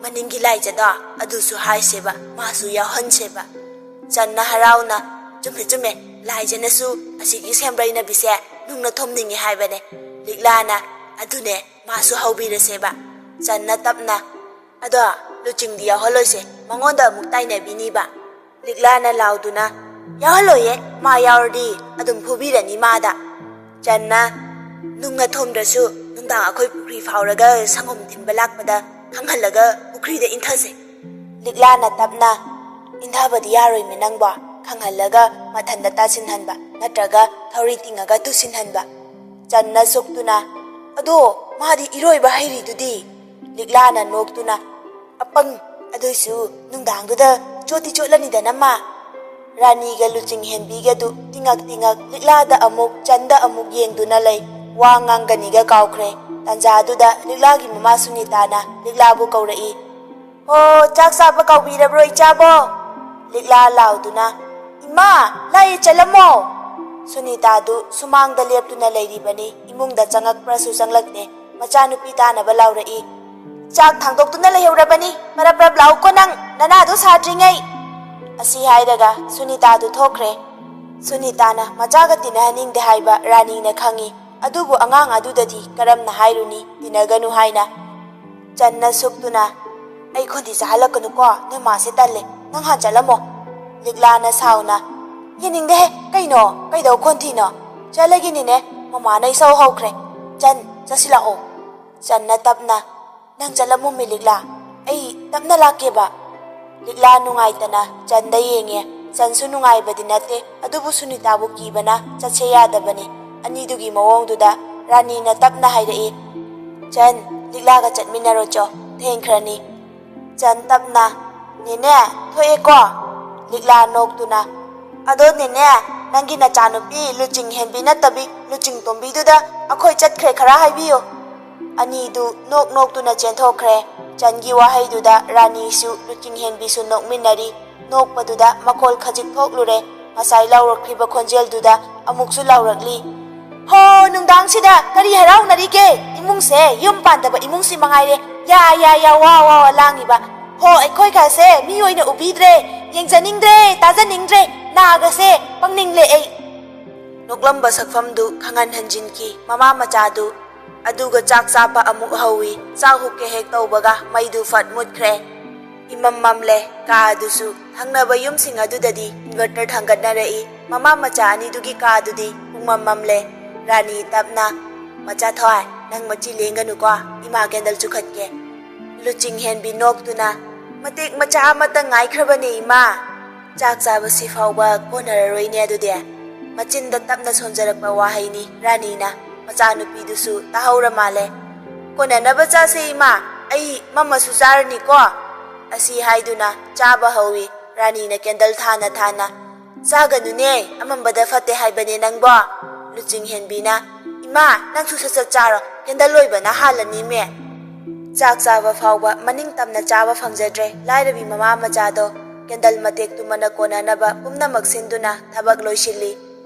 "ꯃꯅꯤꯡꯒꯤ ꯂꯥꯏꯖꯗꯣ ꯑꯗꯨꯁꯨ ꯍꯥꯏꯁꯦꯕ, ꯃꯥꯁꯨ ꯌꯥꯎꯍꯟꯁꯦꯕ"꯫ ꯆꯟꯅ ꯍꯔꯥꯎꯅ, "ꯆꯨꯝꯃꯦ ꯆꯨꯝꯃꯦ, ꯂꯥꯏꯖꯅꯁꯨ ꯑꯁꯤꯒꯤ ꯁꯦꯝꯕ꯭ꯔꯩꯅꯕꯤꯁꯦ ꯅꯨꯡꯅ ꯊꯣꯝꯅꯤꯡꯉꯤ ꯍꯥꯏꯕꯅꯦ"꯫ ꯂꯤꯛꯂꯥꯅ, "ꯑꯗꯨꯅꯦ, ꯃꯥꯁꯨ ꯍꯧꯕꯤꯔꯁꯦꯕ"꯫ ꯆꯟꯅ ꯇꯞꯅ, "ꯑꯗꯣ ꯂꯨꯆꯤꯡꯗꯤ ꯌꯥꯎꯍꯜꯂꯣꯏꯁꯦ, ꯃꯉꯣꯟꯗ ꯑꯃꯨꯛ ꯇꯥꯏꯅꯕꯤꯅꯤꯕ"꯫ ꯂꯤꯛꯂꯥꯅ ꯂꯥꯎꯗꯨꯅ, "ꯌꯥꯎꯍꯜꯂꯣꯏꯌꯦ, ꯃꯥ ꯌꯥꯎꯔꯗꯤ ꯑꯗꯨꯝ ꯐꯨꯕꯤꯔꯅꯤ ꯃꯥꯗ"꯫ ꯆꯟꯅ, "ꯅꯨꯡꯅ ꯊꯣꯝꯗ꯭ꯔꯁꯨ ꯅꯨꯡꯗꯥꯡ ꯑꯩꯈꯣꯏ ꯄꯨꯈ꯭ꯔꯤ ꯐꯥꯎꯔꯒ ꯁꯪꯒꯣꯝ ꯊꯤꯟꯕ ꯂꯥꯛꯄꯗ ꯈꯪꯍꯜꯂꯒ ꯄꯨꯈ꯭ꯔꯤꯗ ꯏꯟꯊꯁꯦ"꯫ ꯂꯤꯛꯂꯥꯅ ꯇꯞꯅ, "ꯏꯟꯊꯕꯗꯤ ꯌꯥꯔꯣꯏꯃꯤ ꯅꯪꯕꯣ, ꯈꯪꯍꯜꯂꯒ ꯃꯊꯟꯗ ꯇꯥꯁꯤꯟꯍꯟꯕ ꯅꯠꯇ꯭ꯔꯒ ꯊꯧꯔꯤ ꯇꯤꯡꯉꯒ ꯇꯨꯁꯤꯟꯍꯟꯕ꯫ ꯆꯟꯅ ꯁꯨꯛꯇꯨꯅ, "ꯑꯗꯣ ꯃꯥꯗꯤ ꯏꯔꯣꯏꯕ ꯍꯩꯔꯤꯗꯨꯗꯤ?" ꯂꯤꯛꯂꯥꯅ ꯅꯣꯛꯇꯨꯅ, "ꯑꯄꯪ, ꯑꯗꯨꯏꯁꯨ ꯅꯨꯡꯗꯥꯡꯗꯨꯗ ꯆꯣꯠꯇꯤ ꯆꯣꯠꯂꯅꯤꯗꯅ ꯃꯥ?" ꯔꯥꯅꯤꯒ ꯂꯨꯆꯤꯡ ꯍꯦꯟꯕꯤꯒꯗꯨ ꯇꯤꯉꯛ ꯇꯤꯉꯛ ꯂꯤꯛꯂꯥꯗ ꯑꯃꯨꯛ ꯆꯟꯗ ꯑꯃꯨꯛ ꯌꯦꯡꯗꯨꯅ ꯂꯩ꯫ ꯋꯥ ꯉꯥꯡꯒꯅꯤꯒ ꯀꯥꯎꯈ꯭ꯔꯦ꯫ ꯇꯥꯟꯖꯥꯗꯨꯗ ꯂꯤꯛꯂꯥꯒꯤ ꯃꯃꯥ ꯁꯨꯅꯤꯇꯥꯅ ꯂꯤꯛꯂꯥꯕꯨ ꯀꯧꯔꯛꯏ꯫ "ꯍꯣ, ꯆꯥꯛ ꯆꯥꯕ ꯀꯥꯎꯕꯤꯔꯕ꯭ꯔꯣ ꯏꯆꯥꯕꯣ?" ꯂꯤꯛꯂꯥ ꯂꯥꯎꯗꯨꯅ, "ꯏꯃꯥ, ꯂꯥꯛꯑꯦ, ꯆꯠꯂꯝꯃꯣ!" ꯁꯨꯅꯤꯇꯥꯗꯨ ꯁꯨꯃꯥꯡꯗ ꯂꯦꯞꯇꯨꯅ ꯂꯩꯔꯤꯕꯅꯤ꯫ ꯏꯃꯨꯡꯗ ꯆꯪꯉꯛꯄ꯭ꯔꯁꯨ ꯆꯪꯂꯛꯇꯦ꯫ ꯃꯆꯥꯅꯨꯄꯤ ꯇꯥꯅꯕ ꯂꯥꯎꯔꯛꯏ, "ꯆꯥꯛ ꯊꯥꯡꯗꯣꯛꯇꯨꯅ ꯂꯩꯍꯧꯔꯕꯅꯤ, ꯄꯔꯞ ꯄꯔꯞ ꯂꯥꯛꯎꯀꯣ ꯅꯪ, ꯅꯅꯥꯗꯣ ꯁꯥꯗ꯭ꯔꯤꯉꯩ!" ꯑꯁꯤ ꯍꯥꯏꯔꯒ ꯁꯨꯅꯤꯇꯥꯗꯨ ꯊꯣꯛꯈ꯭ꯔꯦ꯫ ꯁꯨꯅꯤꯇꯥꯅ ꯃꯆꯥꯒ ꯇꯤꯟꯅꯍꯟꯅꯤꯡꯗꯦ ꯍꯥꯏꯕ ꯔꯥꯅꯤꯅ ꯈꯪꯏ, ꯑꯗꯨꯕꯨ ꯑꯉꯥꯡ ꯑꯗꯨꯗꯗꯤ ꯀꯔꯝꯅ ꯍꯥꯏꯔꯨꯅꯤ ꯇꯤꯟꯅꯒꯅꯨ ꯍꯥꯏꯅ? ꯆꯟꯅ ꯁꯨꯛꯇꯨꯅ, "ꯑꯩ ꯈꯣꯟꯊꯤ ꯆꯥꯍꯜꯂꯛꯀꯅꯨꯀꯣ, ꯅꯣꯏ ꯃꯥꯁꯦ ꯇꯜꯂꯦ, ꯅꯪ ꯍꯥꯟ ꯆꯠꯂꯝꯃꯣ!" ꯂꯤꯛꯂꯥꯅ ꯁꯥꯎꯅ, "ꯌꯦꯡꯅꯤꯡꯗꯦꯍꯦ, ꯀꯩꯅꯣ, ꯀꯩꯗꯧ ꯈꯣꯟꯊꯤꯅꯣ? ꯆꯠꯂꯒꯦꯅꯤꯅꯦ, ꯃꯃꯥꯅ ꯏꯁꯧ ꯍꯧꯈ꯭ꯔꯦ꯫ ꯆꯟ, ꯆꯠꯁꯤꯜꯂꯛꯑꯣ!" ꯆꯟꯅ ꯇꯞꯅ, "ꯅꯪ ꯆꯠꯂꯝꯃꯣꯃꯤ ꯂꯤꯛꯂꯥ, ꯑꯩ ꯇꯞꯅ ꯂꯥꯛꯀꯦꯕ꯫" ꯂꯤꯛꯂꯥ ꯅꯨꯡꯉꯥꯏꯇꯅ ꯆꯟꯗ ꯌꯦꯡꯉꯦ꯫ ꯆꯟꯁꯨ ꯅꯨꯡꯉꯥꯏꯕꯗꯤ ꯅꯠꯇꯦ, ꯑꯗꯨꯕꯨ ꯁꯨꯅꯤꯇꯥꯕꯨ ꯀꯤꯕꯅ ꯆꯠꯁꯦ ꯌꯥꯗꯕꯅꯤ꯫ ꯑꯅꯤꯗꯨꯒꯤ ꯃꯑꯣꯡꯗꯨꯗ ꯔꯥꯅꯤꯅ ꯇꯞꯅ ꯍꯥꯏꯔꯛꯏ, "ꯆꯟ, ꯂꯤꯛꯂꯥꯒ ꯆꯠꯃꯤꯟꯅꯔꯣꯆꯣ, ꯊꯦꯡꯈ꯭ꯔꯅꯤ꯫" ꯆꯟ ꯇꯞꯅ, "ꯅꯦꯅꯦ, ꯊꯣꯛꯑꯦꯀꯣ?" ꯂꯤꯛꯂꯥ ꯅꯣꯛꯇꯨꯅ, "ꯑꯗꯣ ꯅꯦꯅꯦ, ꯅꯪꯒꯤ ꯅꯆꯥꯅꯨꯄꯤ ꯂꯨꯆꯤꯡ ꯍꯦꯟꯕꯤ ꯅꯠꯇꯕꯤ ꯂꯨꯆꯤꯡ ꯇꯣꯝꯕꯤꯗꯨꯗ ꯑꯩꯈꯣꯏ ꯆꯠꯈ꯭ꯔꯦ ꯈꯔ ꯍꯥꯏꯕꯤꯌꯨ꯫" ꯑꯅꯤꯗꯨ ꯅꯣꯛ ꯅꯣꯛꯇꯨꯅ ꯆꯦꯟꯊꯣꯛꯈ꯭ꯔꯦ꯫ ꯆꯟꯒꯤ ꯋꯥꯍꯩꯗꯨꯗ ꯔꯥꯅꯤꯁꯨ ꯂꯨꯆꯤꯡ ꯍꯦꯟꯕꯤꯁꯨ ꯅꯣꯛꯃꯤꯟꯅꯔꯤ꯫ ꯅꯣꯛꯄꯗꯨꯗ ꯃꯈꯣꯜ ꯈꯖꯤꯛ ꯊꯣꯛꯂꯨꯔꯦ꯫ ꯉꯁꯥꯏ ꯂꯥꯎꯔꯛꯈꯤꯕ ꯈꯣꯟꯖꯦꯜꯗꯨꯗ ꯑꯃꯨꯛꯁꯨ ꯂꯥꯎꯔꯛꯂꯤ꯫ "ꯍꯣ, ꯅꯨꯡꯗꯥꯡꯁꯤꯗ ꯀꯔꯤ ꯍꯔꯥꯎꯅꯔꯤꯒꯦ? ꯏꯃꯨꯡꯁꯦ ꯌꯨꯝ ꯄꯥꯟꯗꯕ ꯏꯃꯨꯡꯁꯤ ꯃꯉꯥꯏꯔꯦ꯫ ꯌꯥ, ꯌꯥ, ꯌꯥ, ꯋꯥ, ꯋꯥ, ꯋꯥ ꯂꯥꯡꯉꯤꯕ꯫ ꯍꯣ, ꯑꯩꯈꯣꯏ ꯈꯔꯁꯦ ꯃꯤ ꯑꯣꯏꯅ ꯎꯕꯤꯗ꯭ꯔꯦ, ꯌꯦꯡꯖꯅꯤꯡꯗ꯭ꯔꯦ, ꯇꯥꯖꯅꯤꯡꯗ꯭ꯔꯦ, ꯅꯥꯒꯁꯦ ꯄꯪꯅꯤꯡꯂꯦ ꯑꯩ꯫" ꯅꯣꯛꯂꯝꯕ ꯁꯛꯐꯝꯗꯨ ꯈꯪꯍꯟ ꯍꯟꯖꯤꯟꯈꯤ꯫ ꯃꯃꯥ ꯃꯆꯥꯗꯨ ꯑꯗꯨꯒ ꯆꯥꯛ ꯆꯥꯕ ꯑꯃꯨꯛ ꯍꯧꯏ꯫ ꯆꯥꯛ ꯍꯨꯛꯀꯦ ꯍꯦꯛ ꯇꯧꯕꯒ ꯃꯩꯗꯨ ꯐꯠ ꯃꯨꯠꯈ꯭ꯔꯦ꯫ ꯏꯃꯝ ꯃꯝꯂꯦ꯫ ꯀꯥ ꯑꯗꯨꯁꯨ ꯊꯪꯅꯕ ꯌꯨꯝꯁꯤꯡ ꯑꯗꯨꯗꯗꯤ inverter ꯊꯥꯡꯒꯠꯅꯔꯛꯏ꯫ ꯃꯃꯥ ꯃꯆꯥ ꯑꯅꯤꯗꯨꯒꯤ ꯀꯥ ꯑꯗꯨꯗꯤ ꯄꯨꯡꯃꯝ ꯃꯝꯂꯦ꯫ ꯔꯥꯅꯤ ꯇꯞꯅ, "ꯃꯆꯥ ꯊꯋꯥꯏ, ꯅꯪ ꯃꯆꯤ ꯂꯦꯡꯒꯅꯨꯀꯣ, ꯏꯃꯥ candle ꯆꯨꯈꯠꯀꯦ꯫" ꯂꯨꯆꯤꯡ ꯍꯦꯟꯕꯤ ꯅꯣꯛꯇꯨꯅ, "ꯃꯇꯦꯛ ꯃꯆꯥ ꯑꯃꯇ ꯉꯥꯏꯈ꯭ꯔꯕꯅꯦ ꯏꯃꯥ꯫" "ꯆꯥꯛ ꯆꯥꯕꯁꯤ ꯐꯥꯎꯕ ꯀꯣꯟꯅꯔꯔꯣꯏꯅꯦ ꯑꯗꯨꯗꯤ"꯫ ꯃꯆꯤꯟꯗ ꯇꯞꯅ ꯁꯣꯟꯖꯔꯛꯄ ꯋꯥꯍꯩꯅꯤ꯫ ꯔꯥꯅꯤꯅ ꯃꯆꯥꯅꯨꯄꯤꯗꯨꯁꯨ ꯇꯥꯍꯧꯔ ꯃꯥꯜꯂꯦ꯫ "ꯀꯣꯟꯅꯅꯕ ꯆꯥꯁꯦ ꯏꯃꯥ, ꯑꯩ ꯃꯝꯃꯁꯨ ꯆꯥꯔꯅꯤꯀꯣ"꯫ ꯑꯁꯤ ꯍꯥꯏꯗꯨꯅ ꯆꯥꯕ ꯍꯧꯏ꯫ ꯔꯥꯅꯤꯅ ꯀꯦꯟꯗꯜ ꯊꯥꯅ ꯊꯥꯅ, "ꯆꯥꯒꯅꯨꯅꯦ, ꯑꯃꯝꯕꯗ ꯐꯠꯇꯦ ꯍꯥꯏꯕꯅꯦ ꯅꯪꯕꯣ"꯫ ꯂꯨꯆꯤꯡ ꯍꯦꯟꯕꯤꯅ, "ꯏꯃꯥ, ꯅꯪꯁꯨ ꯁꯠ ꯁꯠ ꯆꯥꯔꯣ, ꯀꯦꯟꯗꯜ ꯂꯣꯏꯕꯅ ꯍꯥꯜꯂꯅꯤꯃꯦ"꯫ ꯆꯥꯛ ꯆꯥꯕ ꯐꯥꯎꯕ ꯃꯅꯤꯡ ꯇꯝꯅ ꯆꯥꯕ ꯐꯪꯖꯗ꯭ꯔꯦ ꯂꯥꯏꯔꯕꯤ ꯃꯃꯥ ꯃꯆꯥꯗꯣ꯫ ꯀꯦꯟꯗꯜ ꯃꯇꯦꯛꯇꯨꯃꯅ ꯀꯣꯟꯅꯅꯕ ꯄꯨꯝꯅꯃꯛ ꯁꯤꯟꯗꯨꯅ ꯊꯕꯛ ꯂꯣꯏꯁꯤꯜꯂꯤ꯫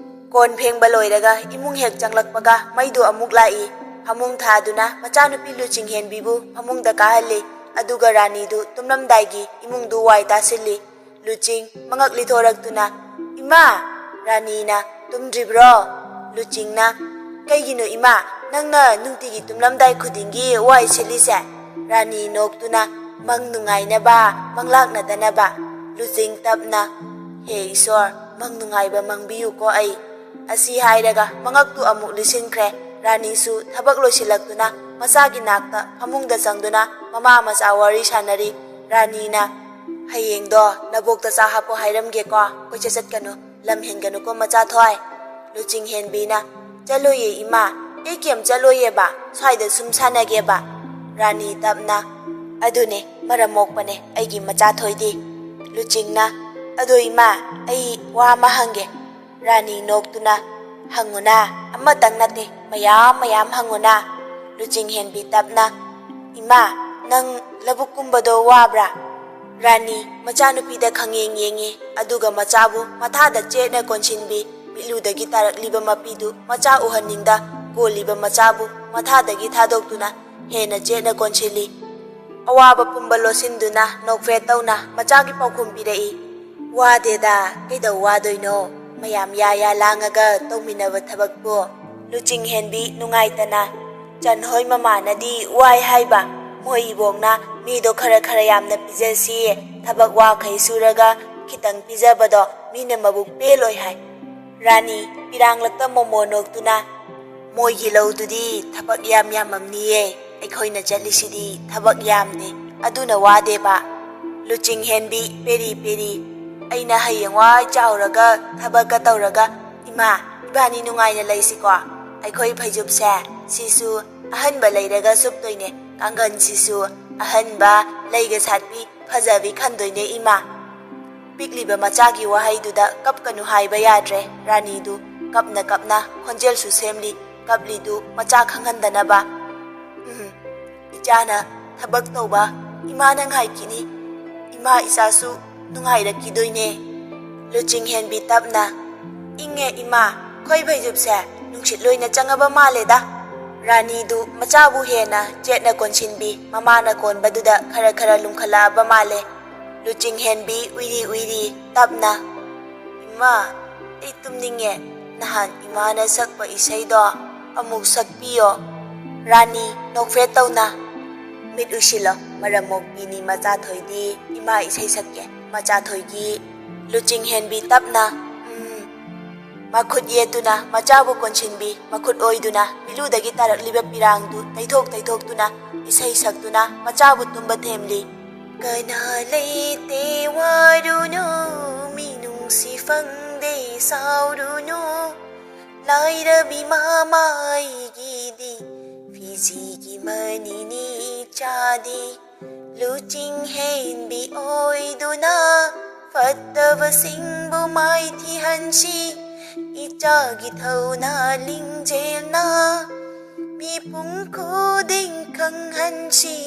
ꯀꯣꯟ ꯐꯦꯡꯕ ꯂꯣꯏꯔꯒ ꯏꯃꯨꯡ ꯍꯦꯛ ꯆꯪꯂꯛꯄꯒ ꯃꯩꯗꯨ ꯑꯃꯨꯛ ꯂꯥꯛꯏ꯫ ꯐꯃꯨꯡ ꯊꯥꯗꯨꯅ ꯃꯆꯥꯅꯨꯄꯤ ꯂꯨꯆꯤꯡ ꯍꯦꯟꯕꯤꯕꯨ ꯐꯃꯨꯡꯗ ꯀꯥꯍꯜꯂꯤ꯫ ꯑꯗꯨꯒ ꯔꯥꯅꯤꯗꯨ ꯇꯨꯝꯂꯝꯗꯥꯏꯒꯤ ꯏꯃꯨꯡꯗꯨ ꯋꯥꯏ ꯇꯥꯁꯤꯜꯂꯤ꯫ ꯂꯨꯆꯤꯡ ꯃꯉꯛ ꯂꯤꯊꯣꯔꯛꯇꯨꯅ, "ꯏꯃꯥ!" ꯔꯥꯅꯤꯅ, "ꯇꯨꯝꯗ꯭ꯔꯤꯕ꯭ꯔꯣ?" ꯂꯨꯆꯤꯡꯅ, "ꯀꯩꯒꯤꯅꯣ ꯏꯃꯥ, ꯅꯪꯅ ꯅꯨꯡꯇꯤꯒꯤ ꯇꯨꯝꯂꯝꯗꯥꯏ ꯈꯨꯗꯤꯡꯒꯤ ꯋꯥꯏ ꯁꯤꯠꯂꯤꯁꯦ?" ꯔꯥꯅꯤ ꯅꯣꯛꯇꯨꯅ, "ꯃꯪ ꯅꯨꯡꯉꯥꯏꯅꯕ, ꯃꯪꯂꯥꯛꯅꯗꯅꯕ"꯫ ꯂꯨꯆꯤꯡ ꯇꯞꯅ, "ꯍꯦ ꯏꯁꯣꯔ, ꯃꯪ ꯅꯨꯡꯉꯥꯏꯕ ꯃꯪꯕꯤꯌꯨꯀꯣ ꯑꯩ"꯫ ꯑꯁꯤ ꯍꯥꯏꯔꯒ ꯃꯉꯛꯇꯨ ꯑꯃꯨꯛ ꯂꯤꯁꯤꯟꯈ꯭ꯔꯦ꯫ ꯔꯥꯅꯤꯁꯨ ꯊꯕꯛ ꯂꯣꯏꯁꯤꯜꯂꯛꯇꯨꯅ ꯃꯆꯥꯒꯤ ꯅꯥꯛꯇ ꯐꯃꯨꯡꯗ ꯆꯪꯗꯨꯅ ꯃꯃꯥ ꯃꯆꯥ ꯋꯥꯔꯤ ꯁꯥꯟꯅꯔꯤ꯫ ꯔꯥꯅꯤꯅ, "ꯍꯌꯦꯡꯗꯣ ꯅꯕꯣꯛꯇ ꯆꯥ ꯍꯥꯞꯄꯣ ꯍꯥꯏꯔꯝꯒꯦꯀꯣ, ꯀꯣꯏꯆꯠ ꯆꯠꯀꯅꯨ, ꯂꯝ ꯍꯦꯟꯒꯅꯨꯀꯣ ꯃꯆꯥ ꯊꯣꯏ"꯫ ꯂꯨꯆꯤꯡ ꯍꯦꯟꯕꯤꯅ, "ꯆꯠꯂꯣꯏꯌꯦ ꯏꯃꯥ, ꯑꯩ ꯀꯩꯝ ꯆꯠꯂꯣꯏꯌꯦꯕ, ꯁ꯭ꯋꯥꯏꯗ ꯁꯨꯝ ꯁꯥꯟꯅꯒꯦꯕ"꯫ ꯔꯥꯅꯤ ꯇꯞꯅ, "ꯑꯗꯨꯅꯦ, ꯃꯔꯝ ꯃꯣꯛꯄꯅꯦ ꯑꯩꯒꯤ ꯃꯆꯥ ꯊꯣꯏꯗꯤ"꯫ ꯂꯨꯆꯤꯡꯅ, "ꯑꯗꯣ ꯏꯃꯥ, ꯑꯩ ꯋꯥ ꯑꯃ ꯍꯪꯒꯦ"꯫ ꯔꯥꯅꯤ ꯅꯣꯛꯇꯨꯅ, "ꯍꯪꯉꯨꯅꯥ, ꯑꯃꯇꯪ ꯅꯠꯇꯦ, ꯃꯌꯥꯝ ꯃꯌꯥꯝ ꯍꯪꯉꯨꯅꯥ"꯫ ꯂꯨꯆꯤꯡ ꯍꯦꯟꯕꯤ ꯇꯞꯅ, "ꯏꯃꯥ, ꯅꯪ ꯂꯧꯕꯨꯛ ꯀꯨꯝꯕꯗꯣ ꯋꯥꯕ꯭ꯔꯥ?" ꯔꯥꯅꯤ ꯃꯆꯥꯅꯨꯄꯤꯗ ꯈꯪꯌꯦꯡ ꯌꯦꯡꯉꯤ, ꯑꯗꯨꯒ ꯃꯆꯥꯕꯨ ꯃꯊꯥꯗ ꯆꯦꯠꯅ ꯀꯣꯟꯁꯤꯟꯕꯤ꯫ ꯃꯤꯠꯂꯨꯗꯒꯤ ꯇꯥꯔꯛꯂꯤꯕ ꯃꯄꯤꯗꯨ ꯃꯆꯥ ꯎꯍꯟꯅꯤꯡꯗ ꯀꯣꯜꯂꯤꯕ ꯃꯆꯥꯕꯨ ꯃꯊꯥꯗꯒꯤ ꯊꯥꯗꯣꯛꯇꯨꯅ ꯍꯦꯟꯅ ꯆꯦꯠꯅ ꯀꯣꯟꯁꯤꯜꯂꯤ꯫ ꯑꯋꯥꯕ ꯄꯨꯝꯕ ꯂꯣꯠꯁꯤꯟꯗꯨꯅ ꯅꯣꯛꯐꯦꯠ ꯇꯧꯅ ꯃꯆꯥꯒꯤ ꯄꯥꯎꯈꯨꯝ ꯄꯤꯔꯛꯏ꯫ "ꯋꯥꯗꯦꯗ, ꯀꯩꯗꯧ ꯋꯥꯗꯣꯏꯅꯣ? ꯃꯌꯥꯝ ꯌꯥ ꯌꯥ ꯂꯥꯡꯉꯒ ꯇꯧꯃꯤꯟꯅꯕ ꯊꯕꯛꯄꯨ"꯫ ꯂꯨꯆꯤꯡ ꯍꯦꯟꯕꯤ ꯅꯨꯡꯉꯥꯏꯇꯅ, "ꯆꯟ ꯍꯣꯏ ꯃꯃꯥꯅꯗꯤ ꯋꯥꯏ ꯍꯥꯏꯕ, ꯃꯣꯏ ꯏꯕꯣꯛꯅ ꯃꯤꯗꯣ ꯈꯔ ꯈꯔ ꯌꯥꯝꯅ ꯄꯤꯖꯁꯤ, ꯊꯕꯛ ꯋꯥꯈꯩ ꯁꯨꯔꯒ ꯈꯤꯇꯪ ꯄꯤꯖꯕꯗꯣ ꯃꯤꯅ ꯃꯕꯨꯛ ꯄꯦꯜꯂꯣꯏ ꯍꯥꯏ"꯫ ꯔꯥꯅꯤ ꯄꯤꯔꯥꯡꯂꯛꯇ ꯃꯣꯃꯣ ꯅꯣꯛꯇꯨꯅ, "ꯃꯣꯏꯒꯤ ꯂꯧꯗꯨꯗꯤ ꯊꯕꯛ ꯌꯥꯝ ꯌꯥꯝꯃꯝꯅꯤꯌꯦ, ꯑꯩꯈꯣꯏꯅ ꯆꯠꯂꯤꯁꯤꯗꯤ ꯊꯕꯛ ꯌꯥꯝꯗꯦ, ꯑꯗꯨꯅ ꯋꯥꯗꯦꯕ"꯫ ꯂꯨꯆꯤꯡ ꯍꯦꯟꯕꯤ ꯄꯦꯔꯤ ꯄꯦꯔꯤ, ꯑꯩꯅ ꯍꯌꯦꯡꯋꯥꯏ ꯆꯥꯎꯔꯒ ꯊꯕꯛꯀ ꯇꯧꯔꯒ, "ꯏꯃꯥ, ꯏꯕꯥꯅꯤ ꯅꯨꯡꯉꯥꯏꯅ ꯂꯩꯁꯤꯀꯣ꯫ ꯑꯩꯈꯣꯏ ꯐꯩꯖꯨꯞꯁꯦ, ꯁꯤꯁꯨ ꯑꯍꯟꯕ ꯂꯩꯔꯒ ꯁꯨꯞꯇꯣꯏꯅꯦ, ꯀꯥꯡꯒꯟꯁꯤꯁꯨ ꯑꯍꯟꯕ, ꯂꯩꯒ ꯁꯥꯠꯄꯤ ꯐꯖꯕꯤ ꯈꯟꯗꯣꯏꯅꯦ ꯏꯃꯥ"꯫ ꯄꯤꯛꯂꯤꯕ ꯃꯆꯥꯒꯤ ꯋꯥꯍꯩꯗꯨꯗ ꯀꯞꯀꯅꯨ ꯍꯥꯏꯕ ꯌꯥꯗ꯭ꯔꯦ ꯔꯥꯅꯤꯗꯨ꯫ ꯀꯞꯅ ꯀꯞꯅ, ꯈꯣꯟꯖꯦꯜꯁꯨ ꯁꯦꯝꯂꯤ, ꯀꯞꯂꯤꯗꯨ ꯃꯆꯥ ꯈꯪꯍꯟꯗꯅꯕ꯫ "ꯎꯝ, ꯏꯆꯥꯅ ꯊꯕꯛ ꯇꯧꯕ ꯏꯃꯥꯅ ꯉꯥꯏꯈꯤꯅꯤ꯫ ꯏꯃꯥ ꯏꯆꯥꯁꯨ ꯅꯨꯡꯉꯥꯏꯔꯛꯈꯤꯗꯣꯏꯅꯦ"꯫ ꯂꯨꯆꯤꯡ ꯍꯦꯟꯕꯤ ꯇꯞꯅ, "ꯏꯪꯉꯦ ꯏꯃꯥ, ꯈꯣꯏ ꯐꯩꯖꯨꯞꯁꯦ ꯅꯨꯡꯁꯤꯠ ꯂꯣꯏꯅ ꯆꯪꯉꯕ ꯃꯥꯜꯂꯦꯗ"꯫ ꯔꯥꯅꯤꯗꯨ ꯃꯆꯥꯕꯨ ꯍꯦꯟꯅ ꯆꯦꯠꯅ ꯀꯣꯟꯁꯤꯟꯕꯤ ꯃꯃꯥꯅ ꯀꯣꯟꯕꯗꯨꯗ ꯈꯔ ꯈꯔ ꯂꯨꯝꯈꯠꯂꯛꯑꯕ ꯃꯥꯜꯂꯦ꯫ ꯂꯨꯆꯤꯡ ꯍꯦꯟꯕꯤ ꯎꯏꯔꯤ ꯎꯏꯔꯤ ꯇꯞꯅ, "ꯏꯃꯥ, ꯑꯩ ꯇꯨꯝꯅꯤꯡꯉꯦ꯫ ꯅꯍꯥꯟ ꯏꯃꯥꯅ ꯁꯛꯄ ꯏꯁꯩꯗꯣ ꯑꯃꯨꯛ ꯁꯛꯄꯤꯌꯣ"꯫ ꯔꯥꯅꯤ ꯅꯣꯛꯐꯦꯠ ꯇꯧꯅ, "ꯃꯤꯠ ꯎꯏꯁꯤꯜꯂꯣ, ꯃꯔꯝ ꯃꯣꯛꯄꯤꯅꯤ ꯃꯆꯥ ꯊꯣꯏꯗꯤ, ꯏꯃꯥ ꯏꯁꯩ ꯁꯛꯀꯦ"꯫ ꯃꯆꯥ ꯊꯣꯏꯒꯤ꯫ ꯂꯨꯆꯤꯡ ꯍꯦꯟꯕꯤ ꯇꯞꯅ, "ꯎꯝ"꯫ ꯃꯈꯨꯠ ꯌꯦꯠꯇꯨꯅ ꯃꯆꯥꯕꯨ ꯀꯣꯟꯁꯤꯟꯕꯤ, ꯃꯈꯨꯠ ꯑꯣꯏꯗꯨꯅ ꯃꯤꯠꯂꯨꯗꯒꯤ ꯇꯥꯔꯛꯂꯤꯕ ꯄꯤꯔꯥꯡꯗꯨ ꯇꯩꯊꯣꯛ ꯇꯩꯊꯣꯛꯇꯨꯅ ꯏꯁꯩ ꯁꯛꯇꯨꯅ ꯃꯆꯥꯕꯨ ꯇꯨꯝꯕ ꯊꯦꯝꯂꯤ꯫ "ꯀꯅꯥ ꯂꯩꯇꯦ ꯋꯥꯔꯨꯅꯨ, ꯃꯤꯅꯨꯡꯁꯤ ꯐꯪꯗꯦ ꯁꯥꯎꯔꯨꯅꯨ, ꯂꯥꯏꯔꯕꯤ ꯃꯃꯥ ꯑꯩꯒꯤꯗꯤ, ꯐꯤꯖꯤꯒꯤ ꯃꯅꯤꯅꯤ ꯏꯆꯥꯗꯤ"꯫ ꯂꯨꯆꯤꯡ ꯍꯦꯟꯕꯤ ꯑꯣꯏꯗꯨꯅ ꯐꯠꯇꯕꯁꯤꯡꯕꯨ ꯃꯥꯏꯊꯤꯍꯟꯁꯤ, ꯏꯆꯥꯒꯤ ꯊꯧꯅꯥ ꯂꯤꯡꯖꯦꯜꯅ ꯃꯤꯄꯨꯝ ꯈꯨꯗꯤꯡ ꯈꯪꯍꯟꯁꯤ꯫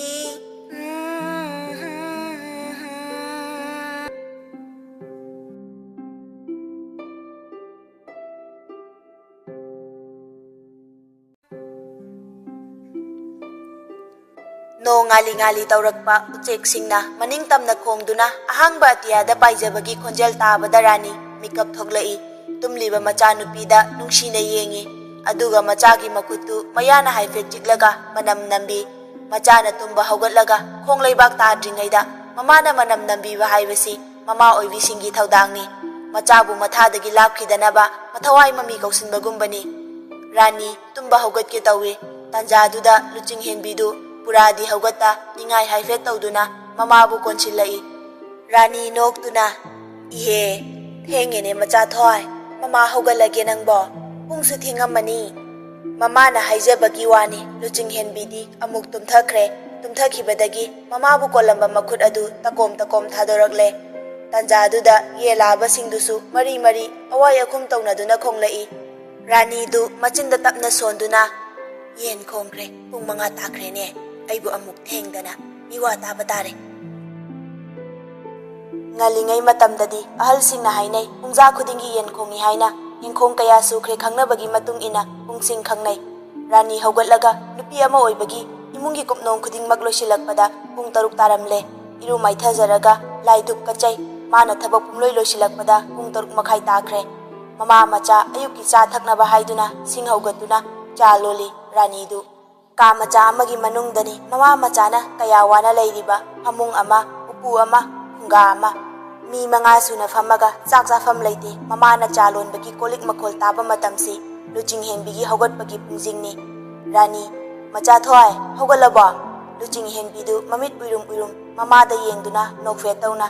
ꯅꯣꯡ ꯉꯥꯂꯤ ꯉꯥꯂꯤ ꯇꯧꯔꯛꯄ ꯎꯆꯦꯛꯁꯤꯡꯅ ꯃꯅꯤꯡ ꯇꯝꯅ ꯈꯣꯡꯗꯨꯅ ꯑꯍꯥꯡꯕ ꯑꯇꯤꯌꯥꯗ ꯄꯥꯏꯖꯕꯒꯤ ꯈꯣꯟꯖꯦꯜ ꯇꯥꯕꯗ ꯔꯥꯅꯤ ꯃꯤꯀꯞ ꯊꯣꯛꯂꯛꯏ꯫ ꯇꯨꯝꯂꯤꯕ ꯃꯆꯥꯅꯨꯄꯤꯗ ꯅꯨꯡꯁꯤꯅ ꯌꯦꯡꯏ꯫ ꯑꯗꯨꯒ ꯃꯆꯥꯒꯤ ꯃꯈꯨꯠꯇꯨ ꯃꯌꯥꯅ ꯍꯥꯏꯐꯦꯠ ꯆꯤꯛꯂꯒ ꯃꯅꯝ ꯅꯝꯕꯤ꯫ ꯃꯆꯥꯅ ꯇꯨꯝꯕ ꯍꯧꯒꯠꯂꯒ ꯈꯣꯡ ꯂꯩꯕꯥꯛ ꯇꯥꯗ꯭ꯔꯤꯉꯩꯗ ꯃꯃꯥꯅ ꯃꯅꯝ ꯅꯝꯕꯤꯕ ꯍꯥꯏꯕꯁꯤ ꯃꯃꯥ ꯑꯣꯏꯕꯤꯁꯤꯡꯒꯤ ꯊꯧꯗꯥꯡꯅꯤ꯫ ꯃꯆꯥꯕꯨ ꯃꯊꯥꯗꯒꯤ ꯂꯥꯞꯈꯤꯗꯅꯕ ꯃꯊꯋꯥꯏ ꯃꯃꯤ ꯀꯧꯁꯤꯟꯕꯒꯨꯝꯕꯅꯤ꯫ ꯔꯥꯅꯤ ꯇꯨꯝꯕ ꯍꯧꯒꯠꯀꯦ ꯇꯧꯏ꯫ ꯇꯥꯟꯖꯥꯗꯨꯗ ꯂꯨꯆꯤꯡ ꯍꯦꯟꯕꯤꯗꯨ ꯄꯨꯔꯥꯗꯤ ꯍꯧꯒꯠꯇ ꯅꯤꯡꯉꯥꯏ ꯍꯥꯏꯐꯦꯠ ꯇꯧꯗꯨꯅ ꯃꯃꯥꯕꯨ ꯀꯣꯟꯁꯤꯜꯂꯛꯏ꯫ ꯔꯥꯅꯤ ꯅꯣꯛꯇꯨꯅ, "ꯏꯍꯦ, ꯊꯦꯡꯉꯦꯅꯦ ꯃꯆꯥ ꯊꯣꯏ, ꯃꯃꯥ ꯍꯧꯒꯠꯂꯒꯦ ꯅꯪꯕꯣ, ꯄꯨꯡꯁꯨ ꯊꯦꯡꯉꯝꯃꯅꯤ꯫" ꯃꯃꯥꯅ ꯍꯥꯏꯖꯕꯒꯤ ꯋꯥꯅꯤ, ꯂꯨꯆꯤꯡ ꯍꯦꯟꯕꯤꯗꯤ ꯑꯃꯨꯛ ꯇꯨꯝꯊꯈ꯭ꯔꯦ꯫ ꯇꯨꯝꯊꯈꯤꯕꯗꯒꯤ ꯃꯃꯥꯕꯨ ꯀꯣꯜꯂꯝꯕ ꯃꯈꯨꯠ ꯑꯗꯨ ꯇꯀꯣꯝ ꯇꯀꯣꯝ ꯊꯥꯗꯣꯔꯛꯂꯦ꯫ ꯇꯟꯖꯥꯗꯨꯗ ꯌꯦꯟ ꯂꯥꯕꯁꯤꯡꯗꯨꯁꯨ ꯃꯔꯤ ꯃꯔꯤ ꯑꯋꯥꯏ ꯑꯈꯨꯝ ꯇꯧꯅꯗꯨꯅ ꯈꯣꯡꯂꯛꯏ꯫ ꯔꯥꯅꯤꯗꯨ ꯃꯆꯤꯟꯗ ꯇꯞꯅ ꯁꯣꯟꯗꯨꯅ, "ꯌꯦꯟ ꯈꯣꯡꯈ꯭ꯔꯦ, ꯄꯨꯡ ꯃꯉꯥ ꯇꯥꯈ꯭ꯔꯦꯅꯦ, ꯑꯩꯕꯨ ꯑꯃꯨꯛ ꯊꯦꯡꯗꯅ ꯃꯤꯋꯥ ꯇꯥꯕ ꯇꯥꯔꯦ꯫" ꯉꯜꯂꯤꯉꯩ ꯃꯇꯝꯗꯗꯤ ꯑꯍꯜꯁꯤꯡꯅ ꯍꯥꯏꯅꯩ, ꯄꯨꯡꯖꯥ ꯈꯨꯗꯤꯡꯒꯤ ꯌꯦꯟ ꯈꯣꯡꯏ ꯍꯥꯏꯅ꯫ ꯌꯦꯟꯈꯣꯡ ꯀꯌꯥ ꯁꯨꯈ꯭ꯔꯦ ꯈꯪꯅꯕꯒꯤ ꯃꯇꯨꯡ ꯏꯟꯅ ꯄꯨꯡꯁꯤꯡ ꯈꯪꯅꯩ꯫ ꯔꯥꯅꯤ ꯍꯧꯒꯠꯂꯒ ꯅꯨꯄꯤ ꯑꯃ ꯑꯣꯏꯕꯒꯤ ꯏꯃꯨꯡꯒꯤ ꯀꯨꯞꯅꯣꯝ ꯈꯨꯗꯤꯡꯃꯛ ꯂꯣꯏꯁꯤꯜꯂꯛꯄꯗ ꯄꯨꯡ ꯇꯔꯨꯛ ꯇꯥꯔꯝꯂꯦ꯫ ꯏꯔꯨ ꯃꯥꯏꯊꯖꯔꯒ ꯂꯥꯏ ꯙꯨꯞ ꯀꯠꯆꯩ꯫ ꯃꯥꯅ ꯊꯕꯛ ꯄꯨꯝꯂꯣꯏ ꯂꯣꯏꯁꯤꯜꯂꯛꯄꯗ ꯄꯨꯡ ꯇꯔꯨꯛ ꯃꯈꯥꯏ ꯇꯥꯈ꯭ꯔꯦ꯫ ꯃꯃꯥ ꯃꯆꯥ ꯑꯌꯨꯛꯀꯤ ꯆꯥ ꯊꯛꯅꯕ ꯍꯥꯏꯗꯨꯅ ꯁꯤꯡ ꯍꯧꯒꯠꯇꯨꯅ ꯆꯥ ꯂꯣꯜꯂꯤ ꯔꯥꯅꯤꯗꯨ꯫ ꯀꯥ ꯃꯆꯥ ꯑꯃꯒꯤ ꯃꯅꯨꯡꯗꯅꯤ ꯃꯃꯥ ꯃꯆꯥꯅ ꯀꯌꯥ ꯋꯥꯅ ꯂꯩꯔꯤꯕ꯫ ꯐꯃꯨꯡ ꯑꯃ, ꯎꯄꯨ ꯑꯃ, ꯐꯨꯡꯒꯥ ꯑꯃ꯫ ꯃꯤ ꯃꯉꯥ ꯁꯨꯅ ꯐꯝꯃꯒ ꯆꯥꯛ ꯆꯥꯐꯝ ꯂꯩꯇꯦ꯫ ꯃꯃꯥꯅ ꯆꯥ ꯂꯣꯟꯕꯒꯤ ꯀꯣꯜ ꯂꯤꯛ ꯃꯈꯣꯜ ꯇꯥꯕ ꯃꯇꯝꯁꯤ ꯂꯨꯆꯤꯡ ꯍꯦꯟꯕꯤꯒꯤ ꯍꯧꯒꯠꯄꯒꯤ ꯄꯨꯡꯁꯤꯡꯅꯤ꯫ ꯔꯥꯅꯤ, "ꯃꯆꯥ ꯊꯣꯏ, ꯍꯧꯒꯠꯂꯕꯣ?" ꯂꯨꯆꯤꯡ ꯍꯦꯟꯕꯤꯗꯨ ꯃꯃꯤꯠ ꯎꯏꯔꯨꯝ ꯎꯏꯔꯨꯝ ꯃꯃꯥꯗ ꯌꯦꯡꯗꯨꯅ ꯅꯣꯛꯐꯦꯠ ꯇꯧꯅ,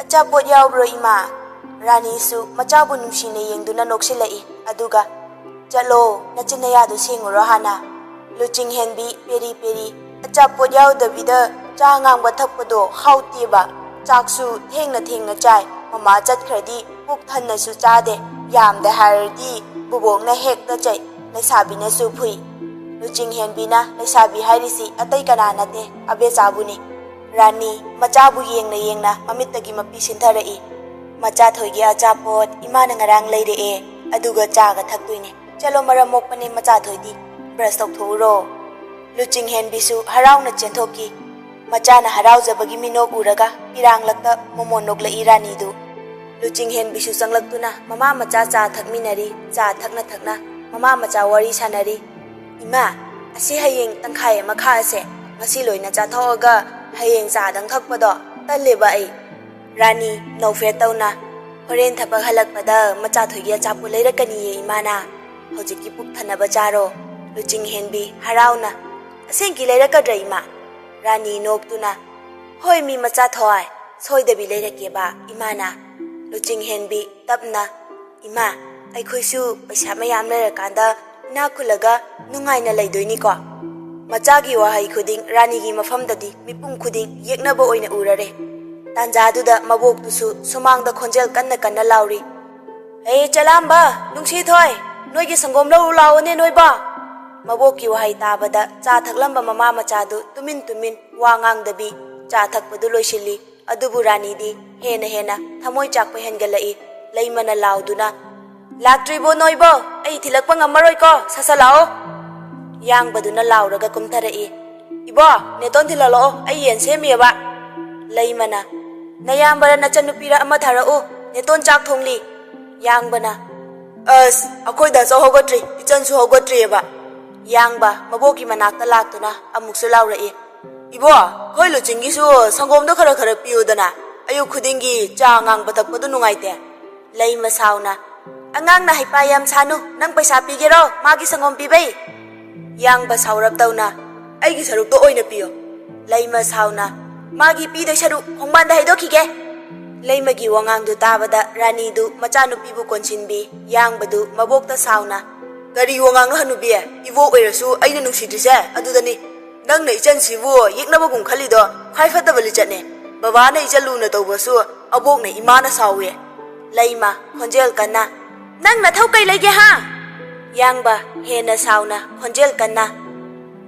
"ꯑꯆꯥꯄꯣꯠ ꯌꯥꯎꯕ꯭ꯔꯣ ꯏꯃꯥ?" ꯔꯥꯅꯤꯁꯨ ꯃꯆꯥꯕꯨ ꯅꯨꯡꯁꯤꯅ ꯌꯦꯡꯗꯨꯅ ꯅꯣꯛꯁꯤꯜꯂꯛꯏ꯫ ꯑꯗꯨꯒ, "ꯆꯠꯂꯣ, ꯅꯆꯤꯟ ꯅꯌꯥꯗꯨ ꯁꯦꯡꯉꯨꯔꯣ ꯍꯥꯟꯅ꯫" ꯂꯨꯆꯤꯡ ꯍꯦꯟꯕꯤ ꯄꯦꯔꯤ ꯄꯦꯔꯤ, "ꯑꯆꯥꯄꯣꯠ ꯌꯥꯎꯗꯕꯤꯗ ꯆꯥ ꯉꯥꯡꯕ ꯊꯛꯄꯗꯣ ꯍꯥꯎꯇꯦꯕ꯫ ꯆꯥꯛꯁꯨ ꯊꯦꯡꯅ ꯊꯦꯡꯅ ꯆꯥꯏ꯫ ꯃꯃꯥ ꯆꯠꯈ꯭ꯔꯗꯤ ꯄꯨꯛ ꯊꯟꯅꯁꯨ ꯆꯥꯗꯦ꯫ ꯌꯥꯝꯗꯦ ꯍꯥꯏꯔꯗꯤ ꯕꯨꯕꯣꯛꯅ ꯍꯦꯛꯇ ꯆꯩ, ꯂꯩꯁꯥꯕꯤꯅꯁꯨ ꯐꯨꯏ꯫" ꯂꯨꯆꯤꯡ ꯍꯦꯟꯕꯤꯅ ꯂꯩꯁꯥꯕꯤ ꯍꯥꯏꯔꯤꯁꯤ ꯑꯇꯩ ꯀꯅꯥ ꯅꯠꯇꯦ, ꯑꯕꯦꯆꯥꯕꯨꯅꯤ꯫ ꯔꯥꯅꯤ ꯃꯆꯥꯕꯨ ꯌꯦꯡꯅ ꯌꯦꯡꯅ ꯃꯃꯤꯠꯇꯒꯤ ꯃꯄꯤ ꯁꯤꯟꯊꯔꯛꯏ꯫ "ꯃꯆꯥ ꯊꯣꯏꯒꯤ ꯑꯆꯥꯄꯣꯠ ꯏꯃꯥꯅ ꯉꯔꯥꯡ ꯂꯩꯔꯛꯑꯦ, ꯑꯗꯨꯒ ꯆꯥꯒ ꯊꯛꯇꯣꯏꯅꯦ꯫ ꯆꯠꯂꯣ, ꯃꯔꯝ ꯃꯣꯛꯄꯅꯦ ꯃꯆꯥ ꯊꯣꯏꯗꯤ, ꯕ꯭ꯔꯁ ꯇꯧꯊꯣꯛꯎꯔꯣ꯫" ꯂꯨꯆꯤꯡ ꯍꯦꯟꯕꯤꯁꯨ ꯍꯔꯥꯎꯅ ꯆꯦꯟꯊꯣꯛꯈꯤ꯫ ꯃꯆꯥꯅ ꯍꯔꯥꯎꯖꯕꯒꯤ ꯃꯤꯅꯣꯛ ꯎꯔꯒ ꯄꯤꯔꯥꯡꯂꯛꯇ ꯃꯣꯃꯣꯟ ꯅꯣꯛꯂꯛꯏ ꯔꯥꯅꯤꯗꯨ꯫ ꯂꯨꯆꯤꯡ ꯍꯦꯟꯕꯤꯁꯨ ꯆꯪꯂꯛꯇꯨꯅ ꯃꯃꯥ ꯃꯆꯥ ꯆꯥ ꯊꯛꯃꯤꯟꯅꯔꯤ꯫ ꯆꯥ ꯊꯛꯅ ꯊꯛꯅ ꯃꯃꯥ ꯃꯆꯥ ꯋꯥꯔꯤ ꯁꯥꯟꯅꯔꯤ꯫ "ꯏꯃꯥ, ꯑꯁꯤ ꯍꯌꯦꯡ ꯇꯪꯈꯥꯏ ꯑꯃ ꯈꯥꯛꯑꯁꯦ꯫ ꯉꯁꯤ ꯂꯣꯏꯅ ꯆꯥꯊꯣꯛꯑꯒ ꯍꯌꯦꯡ ꯆꯥꯗꯪ ꯊꯛꯄꯗꯣ ꯇꯜꯂꯦꯕ ꯑꯩ꯫" ꯔꯥꯅꯤ ꯅꯧꯐꯦꯠ ꯇꯧꯅ, "ꯍꯣꯔꯦꯟ ꯊꯕꯛ ꯍꯜꯂꯛꯄꯗ ꯃꯆꯥ ꯊꯣꯏꯒꯤ ꯑꯆꯥꯄꯣꯠ ꯂꯩꯔꯛꯀꯅꯤꯌꯦ ꯏꯃꯥꯅ꯫ ꯍꯧꯖꯤꯛꯀꯤ ꯄꯨꯛ ꯊꯟꯅꯕ ꯆꯥꯔꯣ꯫" ꯂꯨꯆꯤꯡ ꯍꯦꯟꯕꯤ ꯍꯔꯥꯎꯅ, "ꯑꯁꯦꯡꯀꯤ ꯂꯩꯔꯛꯀꯗ꯭ꯔꯥ ꯏꯃꯥ?" ꯔꯥꯅꯤ ꯅꯣꯛꯇꯨꯅ, "ꯍꯣꯏ ꯃꯤ ꯃꯆꯥ ꯊꯣꯏ, ꯁꯣꯏꯗꯕꯤ ꯂꯩꯔꯛꯀꯦꯕ ꯏꯃꯥꯅ꯫" ꯂꯨꯆꯤꯡ ꯍꯦꯟꯕꯤ ꯇꯞꯅ, "ꯏꯃꯥ, ꯑꯩꯈꯣꯏꯁꯨ ꯄꯩꯁꯥ ꯃꯌꯥꯝ ꯂꯩꯔꯀꯥꯟꯗ ꯏꯅꯥꯛ ꯈꯨꯜꯂꯒ ꯅꯨꯡꯉꯥꯏꯅ ꯂꯩꯗꯣꯏꯅꯤꯀꯣ?" ꯃꯆꯥꯒꯤ ꯋꯥꯍꯩ ꯈꯨꯗꯤꯡ ꯔꯥꯅꯤꯒꯤ ꯃꯐꯝꯗꯗꯤ ꯃꯤꯄꯨꯝ ꯈꯨꯗꯤꯡ ꯌꯦꯛꯅꯕ ꯑꯣꯏꯅ ꯎꯔꯔꯦ꯫ ꯇꯥꯟꯖꯥꯗꯨꯗ ꯃꯕꯣꯛꯇꯨꯁꯨ ꯁꯨꯃꯥꯡꯗ ꯈꯣꯟꯖꯦꯜ ꯀꯟꯅ ꯀꯟꯅ ꯂꯥꯎꯔꯤ, "ꯍꯦ ꯆꯂꯥꯝꯕ, ꯅꯨꯡꯁꯤꯊꯣꯏ, ꯅꯣꯏꯒꯤ ꯁꯪꯒꯣꯝ ꯂꯧꯔꯨ ꯂꯥꯛꯑꯣꯅꯦ ꯅꯣꯏꯕꯣ!" ꯃꯕꯣꯛꯀꯤ ꯋꯥꯍꯩ ꯇꯥꯕꯗ ꯆꯥ ꯊꯛꯂꯝꯕ ꯃꯃꯥ ꯃꯆꯥꯗꯨ ꯇꯨꯃꯤꯟ ꯇꯨꯃꯤꯟ ꯋꯥ ꯉꯥꯡꯗꯕꯤ ꯆꯥ ꯊꯛꯄꯗꯨ ꯂꯣꯏꯁꯤꯜꯂꯤ꯫ ꯑꯗꯨꯕꯨ ꯔꯥꯅꯤꯗꯤ ꯍꯦꯟꯅ ꯍꯦꯟꯅ ꯊꯃꯣꯏ ꯆꯥꯛꯄ ꯍꯦꯟꯒꯠꯂꯛꯏ꯫ ꯂꯩꯃꯅ ꯂꯥꯎꯗꯨꯅ, "ꯂꯥꯛꯇ꯭ꯔꯤꯕꯣ ꯅꯣꯏꯕꯣ? ꯑꯩ ꯊꯤꯜꯂꯛꯄ ꯉꯝꯃꯔꯣꯏꯀꯣ, ꯁꯠ ꯁꯠ ꯂꯥꯛꯑꯣ!" ꯌꯥꯡꯕꯗꯨꯅ ꯂꯥꯎꯔꯒ ꯀꯨꯝꯊꯔꯛꯏ, "ꯏꯕꯣ, ꯅꯦꯇꯣꯟ ꯊꯤꯜꯍꯜꯂꯛꯑꯣ, ꯑꯩ ꯌꯦꯟ ꯁꯦꯝꯃꯤꯑꯕ!" ꯂꯩꯃꯅ, "ꯅꯌꯥꯝꯕꯔ ꯅꯆꯟꯅꯨꯄꯤꯔ ꯑꯃ ꯊꯥꯔꯛꯎ, ꯅꯦꯇꯣꯟ ꯆꯥꯛ ꯊꯣꯡꯂꯤ!" ꯌꯥꯡꯕꯅ, "ꯑꯁ, ꯑꯩꯈꯣꯏ ꯗꯥꯆꯧ ꯍꯧꯒꯠꯇ꯭ꯔꯤ, ꯏꯆꯟꯁꯨ ꯍꯧꯒꯠꯇ꯭ꯔꯤꯑꯕ!" ꯌꯥꯡꯕ ꯃꯕꯣꯛꯀꯤ ꯃꯅꯥꯛꯇ ꯂꯥꯛꯇꯨꯅ ꯑꯃꯨꯛꯁꯨ ꯂꯥꯎꯔꯛꯏ, "ꯏꯕꯣ, ꯑꯩꯈꯣꯏ ꯂꯨꯆꯤꯡꯒꯤꯁꯨ ꯁꯪꯒꯣꯝꯗꯣ ꯈꯔ ꯈꯔ ꯄꯤꯌꯨꯗꯅ, ꯑꯌꯨꯛ ꯈꯨꯗꯤꯡꯒꯤ ꯆꯥ ꯉꯥꯡꯕ ꯊꯛꯄꯗꯨ ꯅꯨꯡꯉꯥꯏꯇꯦ!" ꯂꯩꯃ ꯁꯥꯎꯅ, "ꯑꯉꯥꯡꯅ ꯍꯩꯄꯥ ꯌꯥꯝ ꯁꯥꯅꯨ, ꯅꯪ ꯄꯩꯁꯥ ꯄꯤꯒꯦꯔꯣ ꯃꯥꯒꯤ ꯁꯪꯒꯣꯝ ꯄꯤꯕꯩ?" ꯌꯥꯡꯕ ꯁꯥꯎꯔꯞ ꯇꯧꯅ, "ꯑꯩꯒꯤ ꯁꯔꯨꯛꯇꯣ ꯑꯣꯏꯅ ꯄꯤꯌꯣ!" ꯂꯩꯃ ꯁꯥꯎꯅ, "ꯃꯥꯒꯤ ꯄꯤꯗꯣꯏ ꯁꯔꯨꯛ ꯈꯣꯡꯕꯥꯟꯗ ꯍꯩꯗꯣꯛꯈꯤꯒꯦ!" ꯂꯩꯃꯒꯤ ꯋꯥꯉꯥꯡꯗꯨ ꯇꯥꯕꯗ ꯔꯥꯅꯤꯗꯨ ꯃꯆꯥꯅꯨꯄꯤꯕꯨ ꯀꯣꯟꯁꯤꯟꯕꯤ ꯌꯥꯡꯕꯗꯨ ꯃꯕꯣꯛꯇ ꯁꯥꯎꯅ, "ꯀꯔꯤ ꯋꯥꯉꯥꯡꯅꯣ ꯍꯅꯨꯕꯤ? ꯏꯕꯣꯛ ꯑꯣꯏꯔꯁꯨ ꯑꯩꯅ ꯅꯨꯡꯁꯤꯗ꯭ꯔꯤꯁꯦ ꯑꯗꯨꯗꯅꯤ꯫ ꯅꯪꯅ ꯏꯆꯟꯁꯤꯕꯨ ꯌꯦꯛꯅꯕꯒꯨꯝ ꯈꯜꯂꯤꯗꯣ ꯈ꯭ꯋꯥꯏ ꯐꯠꯇꯕ ꯂꯤꯆꯠꯅꯦ꯫ ꯕꯕꯥꯅ ꯏꯆꯟ ꯂꯨꯅ ꯇꯧꯕꯁꯨ ꯑꯕꯣꯛꯅ ꯏꯃꯥꯅ ꯁꯥꯎꯋꯦ!" ꯂꯩꯃ, ꯈꯣꯟꯖꯦꯜ ꯀꯟꯅ, "ꯅꯪ ꯅꯊꯧ ꯀꯩ ꯂꯩꯒꯦ ꯍꯥ?" ꯌꯥꯡꯕ, ꯍꯦꯟꯅ ꯁꯥꯎꯅ, ꯈꯣꯟꯖꯦꯜ ꯀꯟꯅ,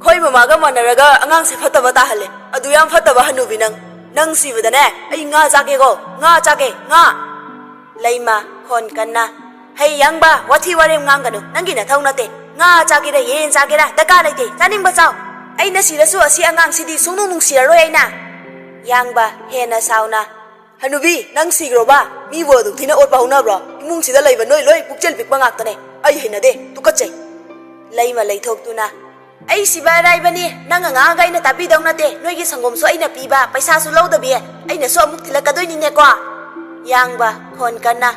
"ꯈꯣꯏ ꯃꯃꯥꯒ ꯃꯥꯟꯅꯔꯒ ꯑꯉꯥꯡꯁꯦ ꯐꯠꯇꯕ ꯇꯥꯍꯜꯂꯦ꯫ ꯑꯗꯨ ꯌꯥꯝ ꯐꯠꯇꯕ ꯍꯅꯨꯕꯤ ꯅꯪ꯫ ꯅꯪ ꯁꯤꯕꯗꯅꯦ ꯑꯩ ꯉꯥ ꯆꯥꯒꯦꯀꯣ, ꯉꯥ ꯆꯥꯒꯦ, ꯉꯥ!" ꯂꯩꯃ, ꯈꯣꯟ ꯀꯟꯅ, "ꯍꯩ ꯌꯥꯡꯕ, ꯋꯥꯊꯤ ꯋꯥꯔꯦꯝ ꯉꯥꯡꯒꯅꯨ, ꯅꯪꯒꯤ ꯅꯊꯧ ꯅꯠꯇꯦ꯫ ꯉꯥ ꯆꯥꯒꯦꯔꯥ ꯌꯦꯟ ꯆꯥꯒꯦꯔꯥ ꯗꯔꯀꯥꯔ ꯂꯩꯇꯦ, ꯆꯥꯅꯤꯡꯕ ꯆꯥꯎ꯫ ꯑꯩꯅ ꯁꯤꯔꯁꯨ ꯑꯁꯤ ꯑꯉꯥꯡꯁꯤꯗꯤ ꯁꯨꯡꯅꯨꯡ ꯅꯨꯡꯁꯤꯔꯔꯣꯏ ꯑꯩꯅ!" ꯌꯥꯡꯕ, ꯍꯦꯟꯅ ꯁꯥꯎꯅ, "ꯍꯅꯨꯕꯤ, ꯅꯪ ꯁꯤꯈ꯭ꯔꯣꯕ? ꯃꯤꯕꯨ ꯑꯗꯨꯛ ꯊꯤꯅ ꯑꯣꯠꯄ ꯍꯧꯅꯕ꯭ꯔꯣ? ꯏꯃꯨꯡꯁꯤꯗ ꯂꯩꯕ ꯅꯣꯏ ꯂꯣꯏ ꯄꯨꯛꯆꯦꯜ ꯄꯤꯛꯄ ꯉꯥꯛꯇꯅꯦ꯫ ꯑꯩ ꯍꯩꯅꯗꯦ, ꯇꯨꯀꯠꯆꯩ!" ꯂꯩꯃ, ꯂꯩꯊꯣꯛꯇꯨꯅ, "ꯑꯩ ꯁꯤꯕ ꯑꯔꯥꯏꯕꯅꯤ, ꯅꯪ ꯉꯥꯡꯉꯒ ꯑꯩꯅ ꯇꯥꯕꯤꯗꯧ ꯅꯠꯇꯦ꯫ ꯅꯣꯏꯒꯤ ꯁꯪꯒꯣꯝꯁꯨ ꯑꯩꯅ ꯄꯤꯕ, ꯄꯩꯁꯥꯁꯨ ꯂꯧꯗꯕꯤ, ꯑꯩꯅꯁꯨ ꯑꯃꯨꯛ ꯊꯤꯜꯂꯛꯀꯗꯣꯏꯅꯤꯅꯦꯀꯣ!" ꯌꯥꯡꯕ, ꯈꯣꯟ ꯀꯟꯅ,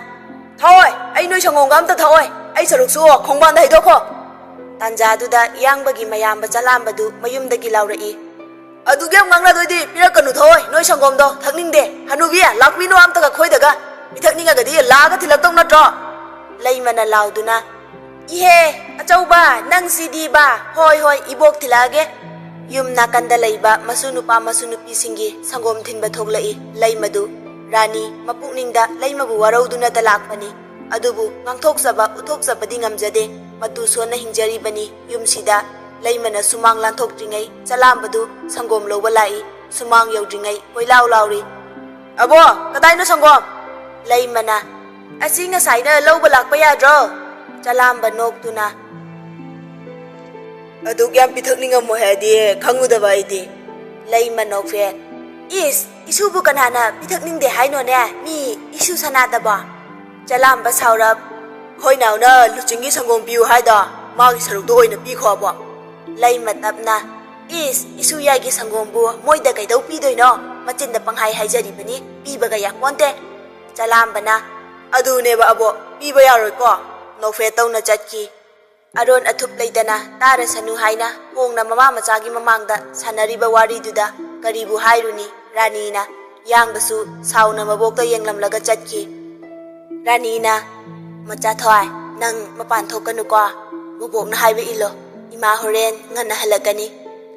"ꯊꯛꯑꯣꯏ, ꯑꯩ ꯅꯣꯏ ꯁꯪꯒꯣꯝꯒ ꯑꯝꯇ ꯊꯛꯑꯣꯏ꯫ ꯑꯩ ꯁꯔꯨꯛꯁꯨ ꯈꯣꯡꯕꯥꯟꯗ ꯍꯩꯗꯣꯛꯈꯣ!" ꯇꯥꯟꯖꯥꯗꯨꯗ ꯌꯥꯡꯕꯒꯤ ꯃꯌꯥꯝꯕ ꯆꯂꯥꯝꯕꯗꯨ ꯃꯌꯨꯝꯗꯒꯤ ꯂꯥꯎꯔꯛꯏ, "ꯑꯗꯨꯛ ꯌꯥꯝ ꯉꯥꯡꯅꯗꯣꯏꯗꯤ ꯄꯤꯔꯛꯀꯅꯨ, ꯊꯛꯑꯣꯏ, ꯅꯣꯏ ꯁꯪꯒꯣꯝꯗꯣ ꯊꯛꯅꯤꯡꯗꯦ꯫ ꯍꯅꯨꯕꯤ, ꯂꯥꯛꯄꯤꯅꯣ ꯑꯝꯇꯒ ꯈꯣꯏꯗꯒ!" ꯄꯤꯊꯛꯅꯤꯡꯉꯒꯗꯤ ꯂꯥꯛꯑꯒ ꯊꯤꯜꯂꯛꯇꯧ ꯅꯠꯇ꯭ꯔꯣ? ꯂꯩꯃꯅ ꯂꯥꯎꯗꯨꯅ, "ꯏꯍꯦ, ꯑꯆꯧꯕ, ꯅꯪꯁꯤꯗꯤꯕ! ꯍꯣꯏ, ꯍꯣꯏ, ꯏꯕꯣꯛ ꯊꯤꯜꯂꯛꯑꯒꯦ꯫" ꯌꯨꯝ ꯅꯥꯀꯟꯗ ꯂꯩꯕ ꯃꯁꯨ ꯅꯨꯄꯥ ꯃꯁꯨ ꯅꯨꯄꯤꯁꯤꯡꯒꯤ ꯁꯪꯒꯣꯝ ꯊꯤꯟꯕ ꯊꯣꯛꯂꯛꯏ꯫ ꯂꯩꯃꯗꯨ ꯔꯥꯅꯤ ꯃꯄꯨꯛꯅꯤꯡꯗ ꯂꯩꯃꯕꯨ ꯋꯥꯔꯧꯗꯨꯅꯇ ꯂꯥꯛꯄꯅꯤ꯫ ꯑꯗꯨꯕꯨ ꯉꯥꯡꯊꯣꯛꯆꯕ ꯎꯠꯊꯣꯛꯆꯕꯗꯤ ꯉꯝꯖꯗꯦ꯫ ꯃꯇꯨ ꯁꯣꯟꯅ ꯍꯤꯡꯖꯔꯤꯕꯅꯤ꯫ ꯌꯨꯝꯁꯤꯗ ꯂꯩꯃꯅ ꯁꯨꯃꯥꯡ ꯂꯥꯟꯊꯣꯛꯇ꯭ꯔꯤꯉꯩ ꯆꯂꯥꯝꯕꯗꯨ ꯁꯪꯒꯣꯝ ꯂꯧꯕ ꯂꯥꯛꯏ꯫ ꯁꯨꯃꯥꯡ ꯌꯧꯗ꯭ꯔꯤꯉꯩ ꯀꯣꯏꯂꯥꯎ ꯂꯥꯎꯔꯤ, "ꯑꯕꯣ, ꯀꯗꯥꯏꯅꯣ ꯁꯪꯒꯣꯝ?" ꯂꯩꯃꯅ, "ꯑꯁꯤ ꯉꯁꯥꯏꯅ ꯂꯧꯕ ꯂꯥꯛꯄ ꯌꯥꯗ꯭ꯔꯣ?" ꯆꯂꯥꯝꯕ ꯅꯣꯛꯇꯨꯅ, "ꯑꯗꯨꯛ ꯌꯥꯝ ꯄꯤꯊꯛꯅꯤꯡꯉꯝꯃꯣꯏ ꯍꯥꯏꯗꯤ ꯈꯪꯉꯨꯗꯕ ꯑꯩꯗꯤ꯫" ꯂꯩꯃ ꯅꯣꯛꯐꯦ, "ꯏꯁ, ꯏꯁꯨꯕꯨ ꯀꯅꯥꯅ ꯄꯤꯊꯛꯅꯤꯡꯗꯦ ꯍꯥꯏꯅꯣꯅꯦ? ꯃꯤ ꯏꯁꯨ ꯁꯅꯥꯗꯕꯣ?" ꯆꯂꯥꯝꯕ ꯁꯥꯎꯔꯞ, "ꯈꯣꯏ ꯅꯥꯎꯅ ꯂꯨꯆꯤꯡꯒꯤ ꯁꯪꯒꯣꯝ ꯄꯤꯌꯨ ꯍꯥꯏꯗꯣ, ꯃꯥꯒꯤ ꯁꯔꯨꯛꯇꯣ ꯑꯣꯏꯅ ꯄꯤꯈꯣꯕꯣ꯫" ꯂꯩꯃ ꯇꯞꯅ, "ꯏꯁ, ꯏꯁꯨ ꯌꯥꯏꯒꯤ ꯁꯪꯒꯣꯝꯕꯨ ꯃꯣꯏꯗ ꯀꯩꯗꯧ ꯄꯤꯗꯣꯏꯅꯣ? ꯃꯆꯤꯟꯗ ꯄꯪꯍꯥꯏ ꯍꯥꯏꯖꯔꯤꯕꯅꯤ, ꯄꯤꯕꯒ ꯌꯥꯄꯣꯟꯇꯦ꯫" ꯆꯂꯥꯝꯕꯅ, "ꯑꯗꯨꯅꯦꯕ ꯑꯕꯣꯛ, ꯄꯤꯕ ꯌꯥꯔꯣꯏꯀꯣ?" ꯅꯣꯛꯐꯦꯠ ꯇꯧꯅ ꯆꯠꯈꯤ꯫ ꯑꯔꯣꯟ ꯑꯊꯨꯞ ꯂꯩꯇꯅ ꯇꯥꯔꯁꯅꯨ ꯍꯥꯏꯅ ꯍꯣꯡꯅ ꯃꯃꯥ ꯃꯆꯥꯒꯤ ꯃꯃꯥꯡꯗ ꯁꯥꯟꯅꯔꯤꯕ ꯋꯥꯔꯤꯗꯨꯗ ꯀꯔꯤꯕꯨ ꯍꯥꯏꯔꯨꯅꯤ? ꯔꯥꯅꯤꯅ ꯌꯥꯡꯕꯁꯨ ꯁꯥꯎꯅ ꯃꯕꯣꯛꯇ ꯌꯦꯡꯂꯝꯂꯒ ꯆꯠꯈꯤ꯫ ꯔꯥꯅꯤꯅ, "ꯃꯆꯥ ꯊꯋꯥꯏ, ꯅꯪ ꯃꯄꯥꯟ ꯊꯣꯛꯀꯅꯨꯀꯣ꯫ ꯃꯕꯣꯛꯅ ꯍꯥꯏꯕ ꯏꯜꯂꯣ꯫ ꯏꯃꯥ ꯍꯣꯔꯦꯟ ꯉꯟꯅ ꯍꯜꯂꯛꯀꯅꯤ꯫"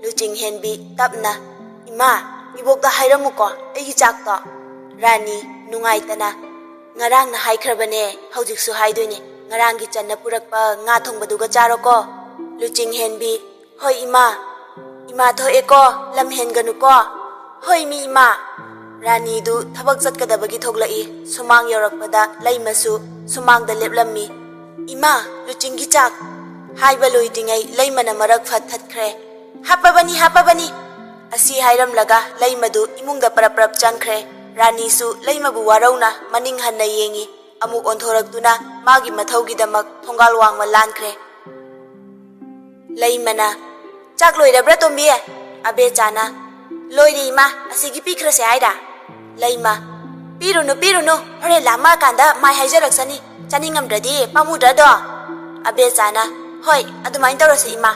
ꯂꯨꯆꯤꯡ ꯍꯦꯟꯕꯤ ꯇꯞꯅ, "ꯏꯃꯥ, ꯏꯕꯣꯛꯇ ꯍꯥꯏꯔꯝꯃꯨꯀꯣ ꯑꯩꯒꯤ ꯆꯥꯛꯇꯣ꯫" ꯔꯥꯅꯤ ꯅꯨꯡꯉꯥꯏꯇꯅ, "ꯉꯔꯥꯡꯅ ꯍꯥꯏꯈ꯭ꯔꯕꯅꯦ, ꯍꯧꯖꯤꯛꯁꯨ ꯍꯥꯏꯗꯣꯏꯅꯦ꯫ ꯉꯔꯥꯡꯒꯤ ꯆꯟꯅ ꯄꯨꯔꯛꯄ ꯉꯥ ꯊꯣꯡꯕꯗꯨꯒ ꯆꯥꯔꯣꯀꯣ꯫" ꯂꯨꯆꯤꯡ ꯍꯦꯟꯕꯤ, "ꯍꯣꯏ ꯏꯃꯥ, ꯏꯃꯥ ꯊꯣꯛꯑꯦꯀꯣ, ꯂꯝ ꯍꯦꯟꯒꯅꯨꯀꯣ꯫" "ꯍꯣꯏ ꯃꯤ ꯏꯃꯥ꯫" ꯔꯥꯅꯤꯗꯨ ꯊꯕꯛ ꯆꯠꯀꯗꯕꯒꯤ ꯊꯣꯛꯂꯛꯏ꯫ ꯁꯨꯃꯥꯡ ꯌꯧꯔꯛꯄꯗ ꯂꯩꯃꯁꯨ ꯁꯨꯃꯥꯡꯗ ꯂꯦꯞꯂꯝꯃꯤ꯫ "ꯏꯃꯥ, ꯂꯨꯆꯤꯡꯒꯤ ꯆꯥꯛ꯫" ꯍꯥꯏꯕ ꯂꯣꯏꯗ꯭ꯔꯤꯉꯩ ꯂꯩꯃꯅ ꯃꯔꯛ ꯐꯠ ꯊꯠꯈ꯭ꯔꯦ꯫ "ꯍꯥꯞꯄꯕꯅꯤ, ꯍꯥꯞꯄꯕꯅꯤ!" ꯑꯁꯤ ꯍꯥꯏꯔꯝꯂꯒ ꯂꯩꯃꯗꯨ ꯏꯃꯨꯡꯗ ꯄꯔꯞ ꯄꯔꯞ ꯆꯪꯈ꯭ꯔꯦ꯫ ꯔꯥꯅꯤꯁꯨ ꯂꯩꯃꯕꯨ ꯋꯥꯔꯧꯅ ꯃꯅꯤꯡ ꯍꯟꯅ ꯌꯦꯡꯉꯤ꯫ ꯑꯃꯨꯛ ꯑꯣꯟꯊꯣꯔꯛꯇꯨꯅ ꯃꯥꯒꯤ ꯃꯊꯧꯒꯤꯗꯃꯛ ꯊꯣꯡꯒꯥꯜ ꯋꯥꯡꯃ ꯂꯥꯟꯈ꯭ꯔꯦ꯫ ꯂꯩꯃꯅ, "ꯆꯥꯛ ꯂꯣꯏꯔꯕ꯭ꯔꯥ, ꯇꯣꯝꯕꯤ?" ꯑꯕꯦꯆꯥꯅ, "ꯂꯣꯏꯔꯦ ꯏꯃꯥ, ꯑꯁꯤꯒꯤ ꯄꯤꯈ꯭ꯔꯁꯦ ꯍꯥꯏꯔ?" ꯂꯩꯃ, "ꯄꯤꯔꯨꯅꯨ, ꯄꯤꯔꯨꯅꯨ, ꯍꯣꯔꯦꯟ ꯂꯥꯝꯃꯛꯑꯀꯥꯟꯗ ꯃꯥꯏ ꯍꯥꯏꯖꯔꯛꯁꯅꯤ, ꯆꯥꯅꯤꯡꯉꯝꯗ꯭ꯔꯗꯤ ꯄꯥꯝꯃꯨꯗ꯭ꯔꯗꯣ?" ꯑꯕꯦꯆꯥꯅ, "ꯍꯣꯏ, ꯑꯗꯨꯃꯥꯏꯅ ꯇꯧꯔꯁꯤ ꯏꯃꯥ꯫"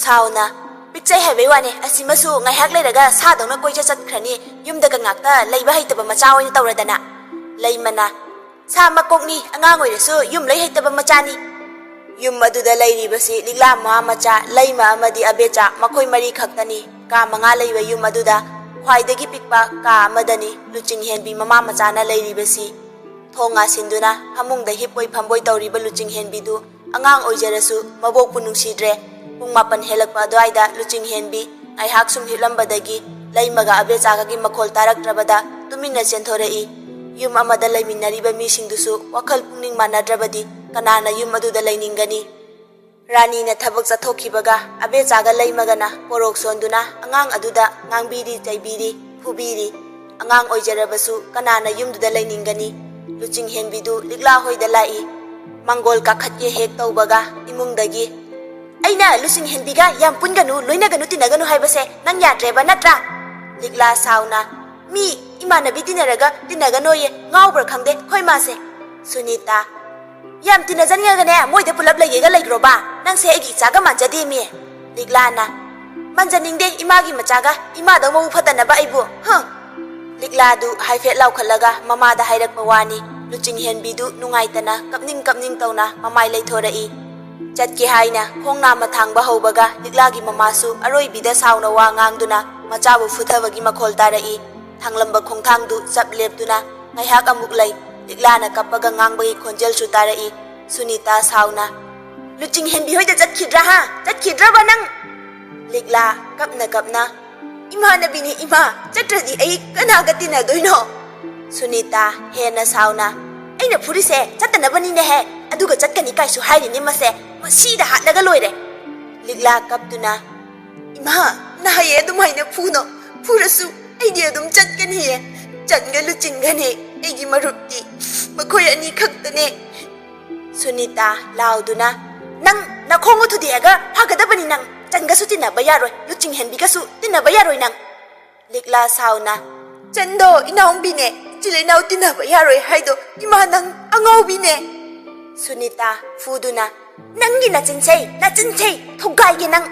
ꯁꯥꯎꯅ, "ꯄꯤꯛꯆꯩ ꯍꯥꯏꯕꯩ ꯋꯥꯅꯦ, ꯑꯁꯤꯃꯁꯨ ꯉꯥꯏꯍꯥꯛ ꯂꯩꯔꯒ ꯁꯥꯗꯧꯅ ꯀꯣꯏꯆꯠ ꯆꯠꯈ꯭ꯔꯅꯤ, ꯌꯨꯝꯗꯒ ꯉꯥꯛꯇ ꯂꯩꯕ ꯍꯩꯇꯕ ꯃꯆꯥ ꯑꯣꯏꯅ ꯇꯧꯔꯗꯅ꯫" ꯂꯩꯃꯅ, "ꯁꯥ ꯃꯀꯣꯛꯅꯤ, ꯑꯉꯥꯡ ꯑꯣꯏꯔꯁꯨ ꯌꯨꯝ ꯂꯩ ꯍꯩꯇꯕ ꯃꯆꯥꯅꯤ"꯫ ꯌꯨꯝ ꯑꯗꯨꯗ ꯂꯩꯔꯤꯕꯁꯤ ꯂꯤꯛꯂꯥ ꯃꯃꯥ ꯃꯆꯥ, ꯂꯩꯃ ꯑꯃꯗꯤ ꯑꯕꯦꯆꯥ, ꯃꯈꯣꯏ ꯃꯔꯤ ꯈꯛꯇꯅꯤ꯫ ꯀꯥ ꯃꯉꯥ ꯂꯩꯕ ꯌꯨꯝ ꯑꯗꯨꯗ ꯈ꯭ꯋꯥꯏꯗꯒꯤ ꯄꯤꯛꯄ ꯀꯥ ꯑꯃꯗꯅꯤ ꯂꯨꯆꯤꯡ ꯍꯦꯟꯕꯤ ꯃꯃꯥ ꯃꯆꯥꯅ ꯂꯩꯔꯤꯕꯁꯤ꯫ ꯊꯣꯡ ꯉꯥꯁꯤꯟꯗꯨꯅ ꯐꯃꯨꯡꯗ ꯍꯤꯞꯄꯣꯏ ꯐꯝꯕꯣꯏ ꯇꯧꯔꯤꯕ ꯂꯨꯆꯤꯡ ꯍꯦꯟꯕꯤꯗꯨ ꯑꯉꯥꯡ ꯑꯣꯏꯖꯔꯁꯨ ꯃꯕꯣꯛꯄꯨ ꯅꯨꯡꯁꯤꯗ꯭ꯔꯦ꯫ ꯄꯨꯡ ꯃꯥꯄꯟ ꯍꯦꯜꯂꯛꯄ ꯑꯗꯨꯋꯥꯏꯗ ꯂꯨꯆꯤꯡ ꯍꯦꯟꯕꯤ ꯉꯥꯏꯍꯥꯛ ꯁꯨꯝ ꯍꯤꯞꯂꯝꯕꯗꯒꯤ ꯂꯩꯃꯒ ꯑꯕꯦꯆꯥꯒꯒꯤ ꯃꯈꯣꯜ ꯇꯥꯔꯛꯇ꯭ꯔꯕꯗ ꯇꯨꯃꯤꯟꯅ ꯆꯦꯟꯊꯣꯔꯛꯏ꯫ ꯌꯨꯝ ꯑꯃꯗ ꯂꯩꯃꯤꯟꯅꯔꯤꯕ ꯃꯤꯁꯤꯡꯗꯨꯁꯨ ꯋꯥꯈꯜ ꯄꯨꯛꯅꯤꯡ ꯃꯥꯟꯅꯗ꯭ꯔꯕꯗꯤ ꯀꯅꯥꯅ ꯌꯨꯝ ꯑꯗꯨꯗ ꯂꯩꯅꯤꯡꯒꯅꯤ? ꯔꯥꯅꯤꯅ ꯊꯕꯛ ꯆꯠꯊꯣꯛꯈꯤꯕꯒ ꯑꯕꯦꯆꯥꯒ ꯂꯩꯃꯒꯅ ꯄꯣꯔꯣꯛ ꯁꯣꯟꯗꯨꯅ ꯑꯉꯥꯡ ꯑꯗꯨꯗ ꯉꯥꯡꯕꯤꯔꯤ, ꯆꯩꯕꯤꯔꯤ, ꯐꯨꯕꯤꯔꯤ꯫ ꯑꯉꯥꯡ ꯑꯣꯏꯖꯔꯕꯁꯨ ꯀꯅꯥꯅ ꯌꯨꯝꯗꯨꯗ ꯂꯩꯅꯤꯡꯒꯅꯤ? ꯂꯨꯆꯤꯡ ꯍꯦꯟꯕꯤꯗꯨ ꯂꯤꯛꯂꯥ ꯍꯣꯏꯗ ꯂꯥꯛꯏ꯫ ꯃꯪꯒꯣꯜ ꯀꯥꯈꯠꯀꯦ ꯍꯦꯛ ꯇꯧꯕꯒ ꯏꯃꯨꯡꯗꯒꯤ, "ꯑꯩꯅ ꯂꯨꯆꯤꯡ ꯍꯦꯟꯕꯤꯒ ꯌꯥꯝ ꯄꯨꯟꯒꯅꯨ, ꯂꯣꯏꯅꯒꯅꯨ, ꯇꯤꯟꯅꯒꯅꯨ ꯍꯥꯏꯕꯁꯦ ꯅꯪ ꯌꯥꯗ꯭ꯔꯦꯕ ꯅꯠꯇ꯭ꯔꯥ?" ꯂꯤꯛꯂꯥ ꯁꯥꯎꯅ, "ꯃꯤ ꯏꯃꯥꯟꯅꯕꯤ ꯇꯤꯟꯅꯔꯒ ꯇꯤꯟꯅꯒꯅꯣꯌꯦ, ꯉꯥꯎꯕ꯭ꯔꯥ ꯈꯪꯗꯦ ꯑꯩꯈꯣꯏ ꯃꯥꯁꯦ"꯫ ꯁꯨꯅꯤꯇꯥ, "ꯌꯥꯝ ꯇꯤꯟꯅꯖꯅꯤꯡꯉꯒꯅꯦ ꯃꯣꯏꯗ ꯄꯨꯂꯞ ꯂꯩꯒꯦꯒ ꯂꯩꯈ꯭ꯔꯣꯕ, ꯅꯪꯁꯦ ꯑꯩꯒꯤ ꯏꯆꯥꯒ ꯃꯥꯟꯖꯗꯦꯃꯤ"꯫ ꯂꯤꯛꯂꯥꯅ, "ꯃꯥꯟꯖꯅꯤꯡꯗꯦ ꯏꯃꯥꯒꯤ ꯃꯆꯥꯒ, ꯏꯃꯥꯗꯧ ꯃꯕꯨꯛ ꯐꯠꯇꯅꯕ ꯑꯩꯕꯨ, ꯍꯪ!" ꯂꯤꯛꯂꯥꯗꯨ ꯍꯥꯏꯐꯦꯠ ꯂꯥꯎꯈꯠꯂꯒ ꯃꯃꯥꯗ ꯍꯥꯏꯔꯛꯄ ꯋꯥꯅꯤ꯫ ꯂꯨꯆꯤꯡ ꯍꯦꯟꯕꯤꯗꯨ ꯅꯨꯡꯉꯥꯏꯇꯅ ꯀꯞꯅꯤꯡ ꯀꯞꯅꯤꯡ ꯇꯧꯅ ꯃꯃꯥꯏ ꯂꯩꯊꯣꯔꯛꯏ꯫ ꯆꯠꯀꯦ ꯍꯥꯏꯅ ꯈꯣꯡ ꯅꯥꯝꯃ ꯊꯥꯡꯕ ꯍꯧꯕꯒ ꯂꯤꯛꯂꯥꯒꯤ ꯃꯃꯥꯁꯨ ꯑꯔꯣꯏꯕꯤꯗ ꯁꯥꯎꯅ ꯋꯥ ꯉꯥꯡꯗꯨꯅ ꯃꯆꯥꯕꯨ ꯐꯨꯊꯕꯒꯤ ꯃꯈꯣꯜ ꯇꯥꯔꯛꯏ꯫ ꯊꯥꯡꯂꯝꯕ ꯈꯣꯡꯊꯥꯡꯗꯨ ꯆꯞ ꯂꯦꯞꯇꯨꯅ ꯉꯥꯏꯍꯥꯛ ꯑꯃꯨꯛ ꯂꯩ꯫ ꯂꯤꯛꯂꯥꯅ ꯀꯞꯄꯒ ꯉꯥꯡꯕꯒꯤ ꯈꯣꯟꯖꯦꯜꯁꯨ ꯇꯥꯔꯛꯏ꯫ ꯁꯨꯅꯤꯇꯥ ꯁꯥꯎꯅ, "ꯂꯨꯆꯤꯡ ꯍꯦꯟꯕꯤ ꯍꯣꯏꯗ ꯆꯠꯈꯤꯗ꯭ꯔꯥ ꯍꯥ? ꯆꯠꯈꯤꯗ꯭ꯔꯕ ꯅꯪ?" ꯂꯤꯛꯂꯥ ꯀꯞꯅ ꯀꯞꯅ, "ꯏꯃꯥꯟꯅꯕꯤꯅꯤ ꯏꯃꯥ, ꯆꯠꯇ꯭ꯔꯗꯤ ꯑꯩ ꯀꯅꯥꯒ ꯇꯤꯟꯅꯗꯣꯏꯅꯣ?" ꯁꯨꯅꯤꯇꯥ ꯍꯦꯟꯅ ꯁꯥꯎꯅ, "ꯑꯩꯅ ꯐꯨꯔꯤꯁꯦ ꯆꯠꯇꯅꯕꯅꯤꯅꯦꯍꯦ, ꯑꯗꯨꯒ ꯆꯠꯀꯅꯤ ꯀꯥꯏꯁꯨ ꯍꯥꯏꯔꯤꯅꯦ ꯃꯁꯦ, ꯃꯁꯤꯗ ꯍꯥꯠꯂꯒ ꯂꯣꯏꯔꯦ"꯫ ꯂꯤꯛꯂꯥ ꯀꯞꯇꯨꯅ, "ꯏꯃꯥ, ꯅꯍꯥꯏꯌꯦ ꯑꯗꯨꯃꯥꯏꯅ ꯐꯨꯅꯣ, ꯐꯨꯔꯁꯨ ꯑꯩꯗꯤ ꯑꯗꯨꯝ ꯆꯠꯀꯅꯤꯌꯦ, ꯆꯟꯒ ꯂꯨꯆꯤꯡꯒꯅꯤ ꯑꯩꯒꯤ ꯃꯔꯨꯞꯇꯤ, ꯃꯈꯣꯏ ꯑꯅꯤ ꯈꯛꯇꯅꯦ"꯫ ꯁꯨꯅꯤꯇꯥ ꯂꯥꯎꯗꯨꯅ, "ꯅꯪ ꯅꯈꯣꯡ ꯎ ꯊꯨꯗꯦꯛꯑꯒ ꯐꯒꯗꯕꯅꯤ, ꯅꯪ ꯆꯟꯒꯁꯨ ꯇꯤꯟꯅꯕ ꯌꯥꯔꯣꯏ, ꯂꯨꯆꯤꯡ ꯍꯦꯟꯕꯤꯒꯁꯨ ꯇꯤꯟꯅꯕ ꯌꯥꯔꯣꯏ ꯅꯪ"꯫ ꯂꯤꯛꯂꯥ ꯁꯥꯎꯅ, "ꯆꯟꯗꯣ ꯏꯅꯥꯎꯕꯤꯅꯦ, ꯏꯆꯤꯜ ꯏꯅꯥꯎ ꯇꯤꯟꯅꯕ ꯌꯥꯔꯣꯏ ꯍꯥꯏꯗꯣ ꯏꯃꯥ ꯅꯪ ꯑꯉꯥꯎꯕꯤꯅꯦ"꯫ ꯁꯨꯅꯤꯇꯥ ꯐꯨꯗꯨꯅ, "ꯅꯪꯒꯤ ꯅꯆꯤꯟꯁꯦ, ꯅꯆꯤꯟꯁꯦ ꯊꯨꯒꯥꯏꯒꯦ ꯅꯪ"꯫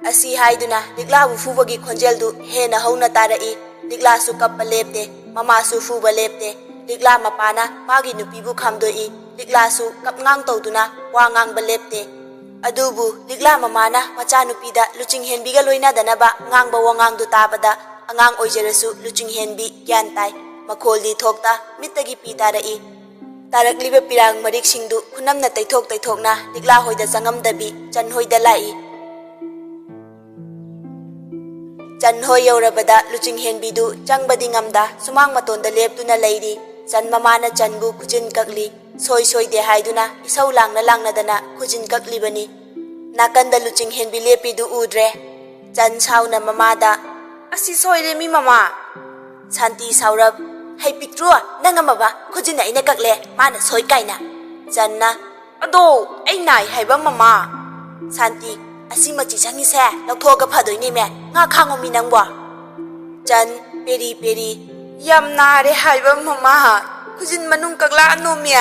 ꯑꯁꯤ ꯍꯥꯏꯗꯨꯅ ꯂꯤꯛꯂꯥꯕꯨ ꯐꯨꯕꯒꯤ ꯈꯣꯟꯖꯦꯜꯗꯨ ꯍꯦꯟꯅ ꯍꯧꯅ ꯇꯥꯔꯛꯏ꯫ ꯂꯤꯛꯂꯥꯁꯨ ꯀꯞꯄ ꯂꯦꯞꯇꯦ, ꯃꯃꯥꯁꯨ ꯐꯨꯕ ꯂꯦꯞꯇꯦ꯫ ꯂꯤꯛꯂꯥ ꯃꯄꯥꯅ ꯃꯥꯒꯤ ꯅꯨꯄꯤꯕꯨ ꯈꯥꯝꯗꯣꯛꯏ꯫ ꯂꯤꯛꯂꯥꯁꯨ ꯀꯞꯉꯥꯡ ꯇꯧꯗꯨꯅ ꯋꯥ ꯉꯥꯡꯕ ꯂꯦꯞꯇꯦ꯫ ꯑꯗꯨꯕꯨ ꯂꯤꯛꯂꯥ ꯃꯃꯥꯅ ꯃꯆꯥꯅꯨꯄꯤꯗ ꯂꯨꯆꯤꯡꯍꯦꯟꯕꯤꯒ ꯂꯣꯏꯅꯗꯅꯕ ꯉꯥꯡꯕ ꯋꯥꯉꯥꯡꯗꯨ ꯇꯥꯕꯗ ꯑꯉꯥꯡ ꯑꯣꯏꯖꯔꯁꯨ ꯂꯨꯆꯤꯡꯍꯦꯟꯕꯤ ꯒ꯭ꯌꯥꯟ ꯇꯥꯏ꯫ ꯃꯈꯣꯜꯗꯤ ꯊꯣꯛꯇ ꯃꯤꯠꯇꯒꯤ ꯄꯤ ꯇꯥꯔꯛꯏ꯫ ꯇꯥꯔꯛꯂꯤꯕ ꯄꯤꯔꯥꯡ ꯃꯔꯤꯛꯁꯤꯡꯗꯨ ꯈꯨꯅꯝꯅ ꯇꯩꯊꯣꯛ ꯇꯩꯊꯣꯛꯅ ꯂꯤꯛꯂꯥ ꯍꯣꯏꯗ ꯆꯪꯉꯝꯗꯕꯤ ꯆꯟ ꯍꯣꯏꯗ ꯂꯥꯛꯏ꯫ ꯆꯟ ꯍꯣꯏ ꯌꯧꯔꯕꯗ ꯂꯨꯆꯤꯡꯍꯦꯟꯕꯤꯗꯨ ꯆꯪꯕꯗꯤ ꯉꯝꯗ ꯁꯨꯃꯥꯡ ꯃꯇꯣꯟꯗ ꯂꯦꯞꯇꯨꯅ ꯂꯩꯔꯤ꯫ ꯆꯟ ꯃꯃꯥꯅ ꯆꯟꯕꯨ ꯈꯨꯖꯤꯟ ꯀꯛꯂꯤ꯫ ꯁꯣꯏ ꯁꯣꯏꯗꯦ ꯍꯥꯏꯗꯨꯅ ꯏꯁꯧ ꯂꯥꯡꯅ ꯂꯥꯡꯅꯗꯅ ꯈꯨꯖꯤꯟ ꯀꯛꯂꯤꯕꯅꯤ꯫ ꯅꯥꯀꯟꯗ ꯂꯨꯆꯤꯡꯍꯦꯟꯕꯤ ꯂꯦꯞꯄꯤꯗꯨ ꯎꯗ꯭ꯔꯦ꯫ ꯆꯟ ꯁꯥꯎꯅ ꯃꯃꯥꯗ, "ꯑꯁꯤ ꯁꯣꯏꯔꯦ ꯃꯤ ꯃꯃꯥ!" ꯁꯥꯟꯇꯤ ꯁꯥꯎꯔꯞ, "ꯍꯩ ꯄꯤꯛꯇ꯭ꯔꯨ, ꯅꯪ ꯑꯃꯕ ꯈꯨꯖꯤꯟ ꯑꯩꯅ ꯀꯛꯂꯦ, ꯃꯥꯅ ꯁꯣꯏ ꯀꯥꯏꯅ!" ꯆꯟꯅ, "ꯑꯗꯣ ꯑꯩ ꯅꯥꯏ ꯍꯥꯏꯕ ꯃꯃꯥ!" ꯁꯥꯟꯇꯤ, "ꯑꯁꯤ ꯃꯆꯤ ꯁꯪꯉꯤꯁꯦ ꯂꯧꯊꯣꯛꯑꯒ ꯐꯗꯣꯏꯅꯦꯃꯦ, ꯉꯥ ꯈꯥꯡꯉꯣ ꯃꯤ ꯅꯪꯕꯣ!" ꯆꯟ, ꯄꯦꯔꯤ ꯄꯦꯔꯤ, "ꯌꯥꯝ ꯅꯥꯔꯦ ꯍꯥꯏꯕ ꯃꯃꯥ, ꯈꯨꯖꯤꯟ ꯃꯅꯨꯡ ꯀꯛꯂꯛꯑꯅꯣꯃꯤ!"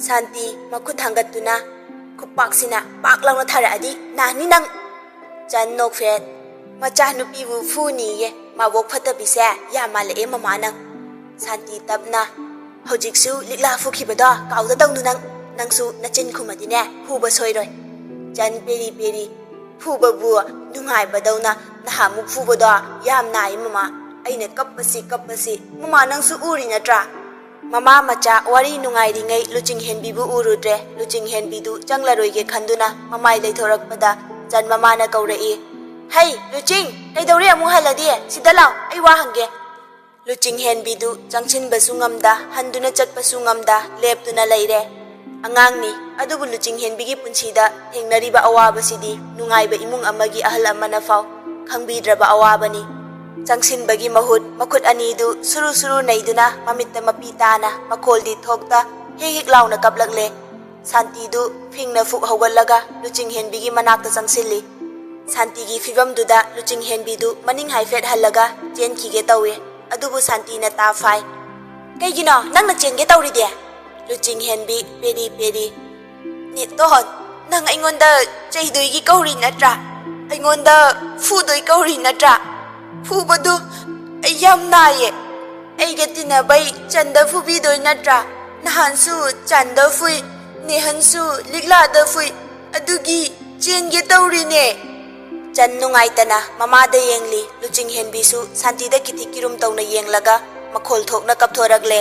ꯁꯥꯟꯇꯤ, ꯃꯈꯨꯠ ꯊꯥꯡꯒꯠꯇꯨꯅ, "ꯈꯨꯄꯥꯛꯁꯤꯅ ꯄꯥꯛ ꯂꯥꯎꯅ ꯊꯥꯔꯛꯑꯗꯤ ꯅꯥꯅꯤ ꯅꯪ!" ꯆꯟ ꯅꯣꯛꯐꯦꯠ, "ꯃꯆꯥꯅꯨꯄꯤꯕꯨ ꯐꯨꯅꯤꯌꯦ, ꯃꯕꯣꯛ ꯐꯠꯇꯕꯤꯁꯦ ꯌꯥꯝ ꯃꯥꯜꯂꯛꯑꯦ ꯃꯃꯥ ꯅꯪ!" ꯁꯥꯟꯇꯤ ꯇꯞꯅ, "ꯍꯧꯖꯤꯛꯁꯨ ꯂꯤꯛꯂꯥ ꯐꯨꯈꯤꯕꯗꯣ ꯀꯥꯎꯗ ꯇꯧꯅꯨ ꯅꯪ, ꯅꯪꯁꯨ ꯅꯆꯤꯟ ꯈꯨꯝꯃꯗꯤꯅꯦ ꯐꯨꯕ ꯁꯣꯏꯔꯣꯏ!" ꯆꯟ ꯄꯦꯔꯤ ꯄꯦꯔꯤ, "ꯐꯨꯕꯕꯨ ꯅꯨꯡꯉꯥꯏꯕꯗꯧꯅ ꯅꯍꯥꯟꯃꯨꯛ ꯐꯨꯕꯗꯣ ꯌꯥꯝ ꯅꯥꯏ ꯃꯃꯥ, ꯑꯩꯅ ꯀꯞꯄꯁꯤ ꯀꯞꯄꯁꯤ, ꯃꯃꯥ ꯅꯪꯁꯨ ꯎꯔꯤ ꯅꯠꯇ꯭ꯔꯥ?" ꯃꯃꯥ ꯃꯆꯥ ꯋꯥꯔꯤ ꯅꯨꯡꯉꯥꯏꯔꯤꯉꯩ ꯂꯨꯆꯤꯡꯍꯦꯟꯕꯤꯕꯨ ꯎꯔꯨꯗ꯭ꯔꯦ꯫ ꯂꯨꯆꯤꯡꯍꯦꯟꯕꯤꯗꯨ ꯆꯪꯂꯔꯣꯏꯒꯦ ꯈꯟꯗꯨꯅ ꯃꯃꯥꯏ ꯂꯩꯊꯣꯔꯛꯄꯗ ꯆꯟ ꯃꯃꯥꯅ ꯀꯧꯔꯛꯏ, "ꯍꯩ ꯂꯨꯆꯤꯡ, ꯀꯩꯗꯧꯔꯦ ꯑꯃꯨꯛ ꯍꯜꯂꯗꯤ? ꯁꯤꯗ ꯂꯥꯎ, ꯑꯩ ꯋꯥ ꯍꯪꯒꯦ!" ꯂꯨꯆꯤꯡꯍꯦꯟꯕꯤꯗꯨ ꯆꯪꯁꯤꯟꯕꯁꯨ ꯉꯝꯗ, ꯍꯟꯗꯨꯅ ꯆꯠꯄꯁꯨ ꯉꯝꯗ ꯂꯦꯞꯇꯨꯅ ꯂꯩꯔꯦ꯫ ꯑꯉꯥꯡꯅꯤ, ꯑꯗꯨꯕꯨ ꯂꯨꯆꯤꯡꯍꯦꯟꯕꯤꯒꯤ ꯄꯨꯟꯁꯤꯗ ꯊꯦꯡꯅꯔꯤꯕ ꯑꯋꯥꯕꯁꯤꯗꯤ ꯅꯨꯡꯉꯥꯏꯕ ꯏꯃꯨꯡ ꯑꯃꯒꯤ ꯑꯍꯜ ꯑꯃꯅ ꯐꯥꯎ ꯈꯪꯕꯤꯗ꯭ꯔꯕ ꯑꯋꯥꯕꯅꯤ꯫ ꯆꯪꯁꯤꯟꯕꯒꯤ ꯃꯍꯨꯠ ꯃꯈꯨꯠ ꯑꯅꯤꯗꯨ ꯁꯨꯔꯨ ꯁꯨꯔꯨ ꯅꯩꯗꯨꯅ ꯃꯃꯤꯠꯇ ꯃꯄꯤ ꯇꯥꯅ ꯃꯈꯣꯜꯗꯤ ꯊꯣꯛꯇ ꯍꯤꯛ ꯍꯤꯛ ꯂꯥꯎꯅ ꯀꯞꯂꯛꯂꯦ꯫ ꯁꯥꯟꯇꯤꯗꯨ ꯐꯤꯡꯅ ꯐꯨꯛ ꯍꯧꯒꯠꯂꯒ ꯂꯨꯆꯤꯡꯍꯦꯟꯕꯤꯒꯤ ꯃꯅꯥꯛꯇ ꯆꯪꯁꯤꯜꯂꯤ꯫ ꯁꯥꯟꯇꯤꯒꯤ ꯐꯤꯚꯝꯗꯨꯗ ꯂꯨꯆꯤꯡꯍꯦꯟꯕꯤꯗꯨ ꯃꯅꯤꯡ ꯍꯥꯏꯐꯦꯠ ꯍꯜꯂꯒ ꯆꯦꯟꯈꯤꯒꯦ ꯇꯧꯏ꯫ ꯑꯗꯨꯕꯨ ꯁꯥꯟꯇꯤꯅ ꯇꯥ ꯐꯥꯏ꯫ "ꯀꯩꯒꯤꯅꯣ ꯅꯪꯅ ꯆꯦꯟꯒꯦ ꯇꯧꯔꯤꯗꯤ?" ꯂꯨꯆꯤꯡꯍꯦꯟꯕꯤ ꯄꯦꯔꯤ ꯄꯦꯔꯤ, "ꯅꯦꯇꯣꯟ, ꯅꯪ ꯑꯩꯉꯣꯟꯗ ꯆꯩꯗꯣꯏꯒꯤ ꯀꯧꯔꯤ ꯅꯠꯇ꯭ꯔꯥ? ꯑꯩꯉꯣꯟꯗ ꯐꯨꯗꯣꯏ ꯀꯧꯔꯤ ꯅꯠꯇ꯭ꯔꯥ? ꯐꯨꯕꯗꯨ ꯑꯩ ꯌꯥꯝ ꯅꯥꯏꯌꯦ꯫ ꯑꯩꯒ ꯇꯤꯟꯅꯕꯩ ꯆꯟꯗ ꯐꯨꯕꯤꯗꯣꯏ ꯅꯠꯇ꯭ꯔꯥ? ꯅꯍꯥꯟꯁꯨ ꯆꯟꯗ ꯐꯨꯏ, ꯅꯦꯍꯟꯁꯨ ꯂꯤꯛꯂꯥꯗ ꯐꯨꯏ, ꯑꯗꯨꯒꯤ ꯆꯦꯟꯒꯦ ꯇꯧꯔꯤꯅꯦ꯫ ꯆꯟ ꯅꯨꯡꯉꯥꯏꯇꯅ ꯃꯃꯥꯗ ꯌꯦꯡꯂꯤ꯫ ꯂꯨꯆꯤꯡ ꯍꯦꯟꯕꯤꯁꯨ ꯁꯥꯟꯇꯤꯗ ꯀꯤꯊꯤ ꯀꯤꯔꯨꯝ ꯇꯧꯅ ꯌꯦꯡꯂꯒ ꯃꯈꯣꯜ ꯊꯣꯛꯅ ꯀꯞꯊꯣꯔꯛꯂꯦ꯫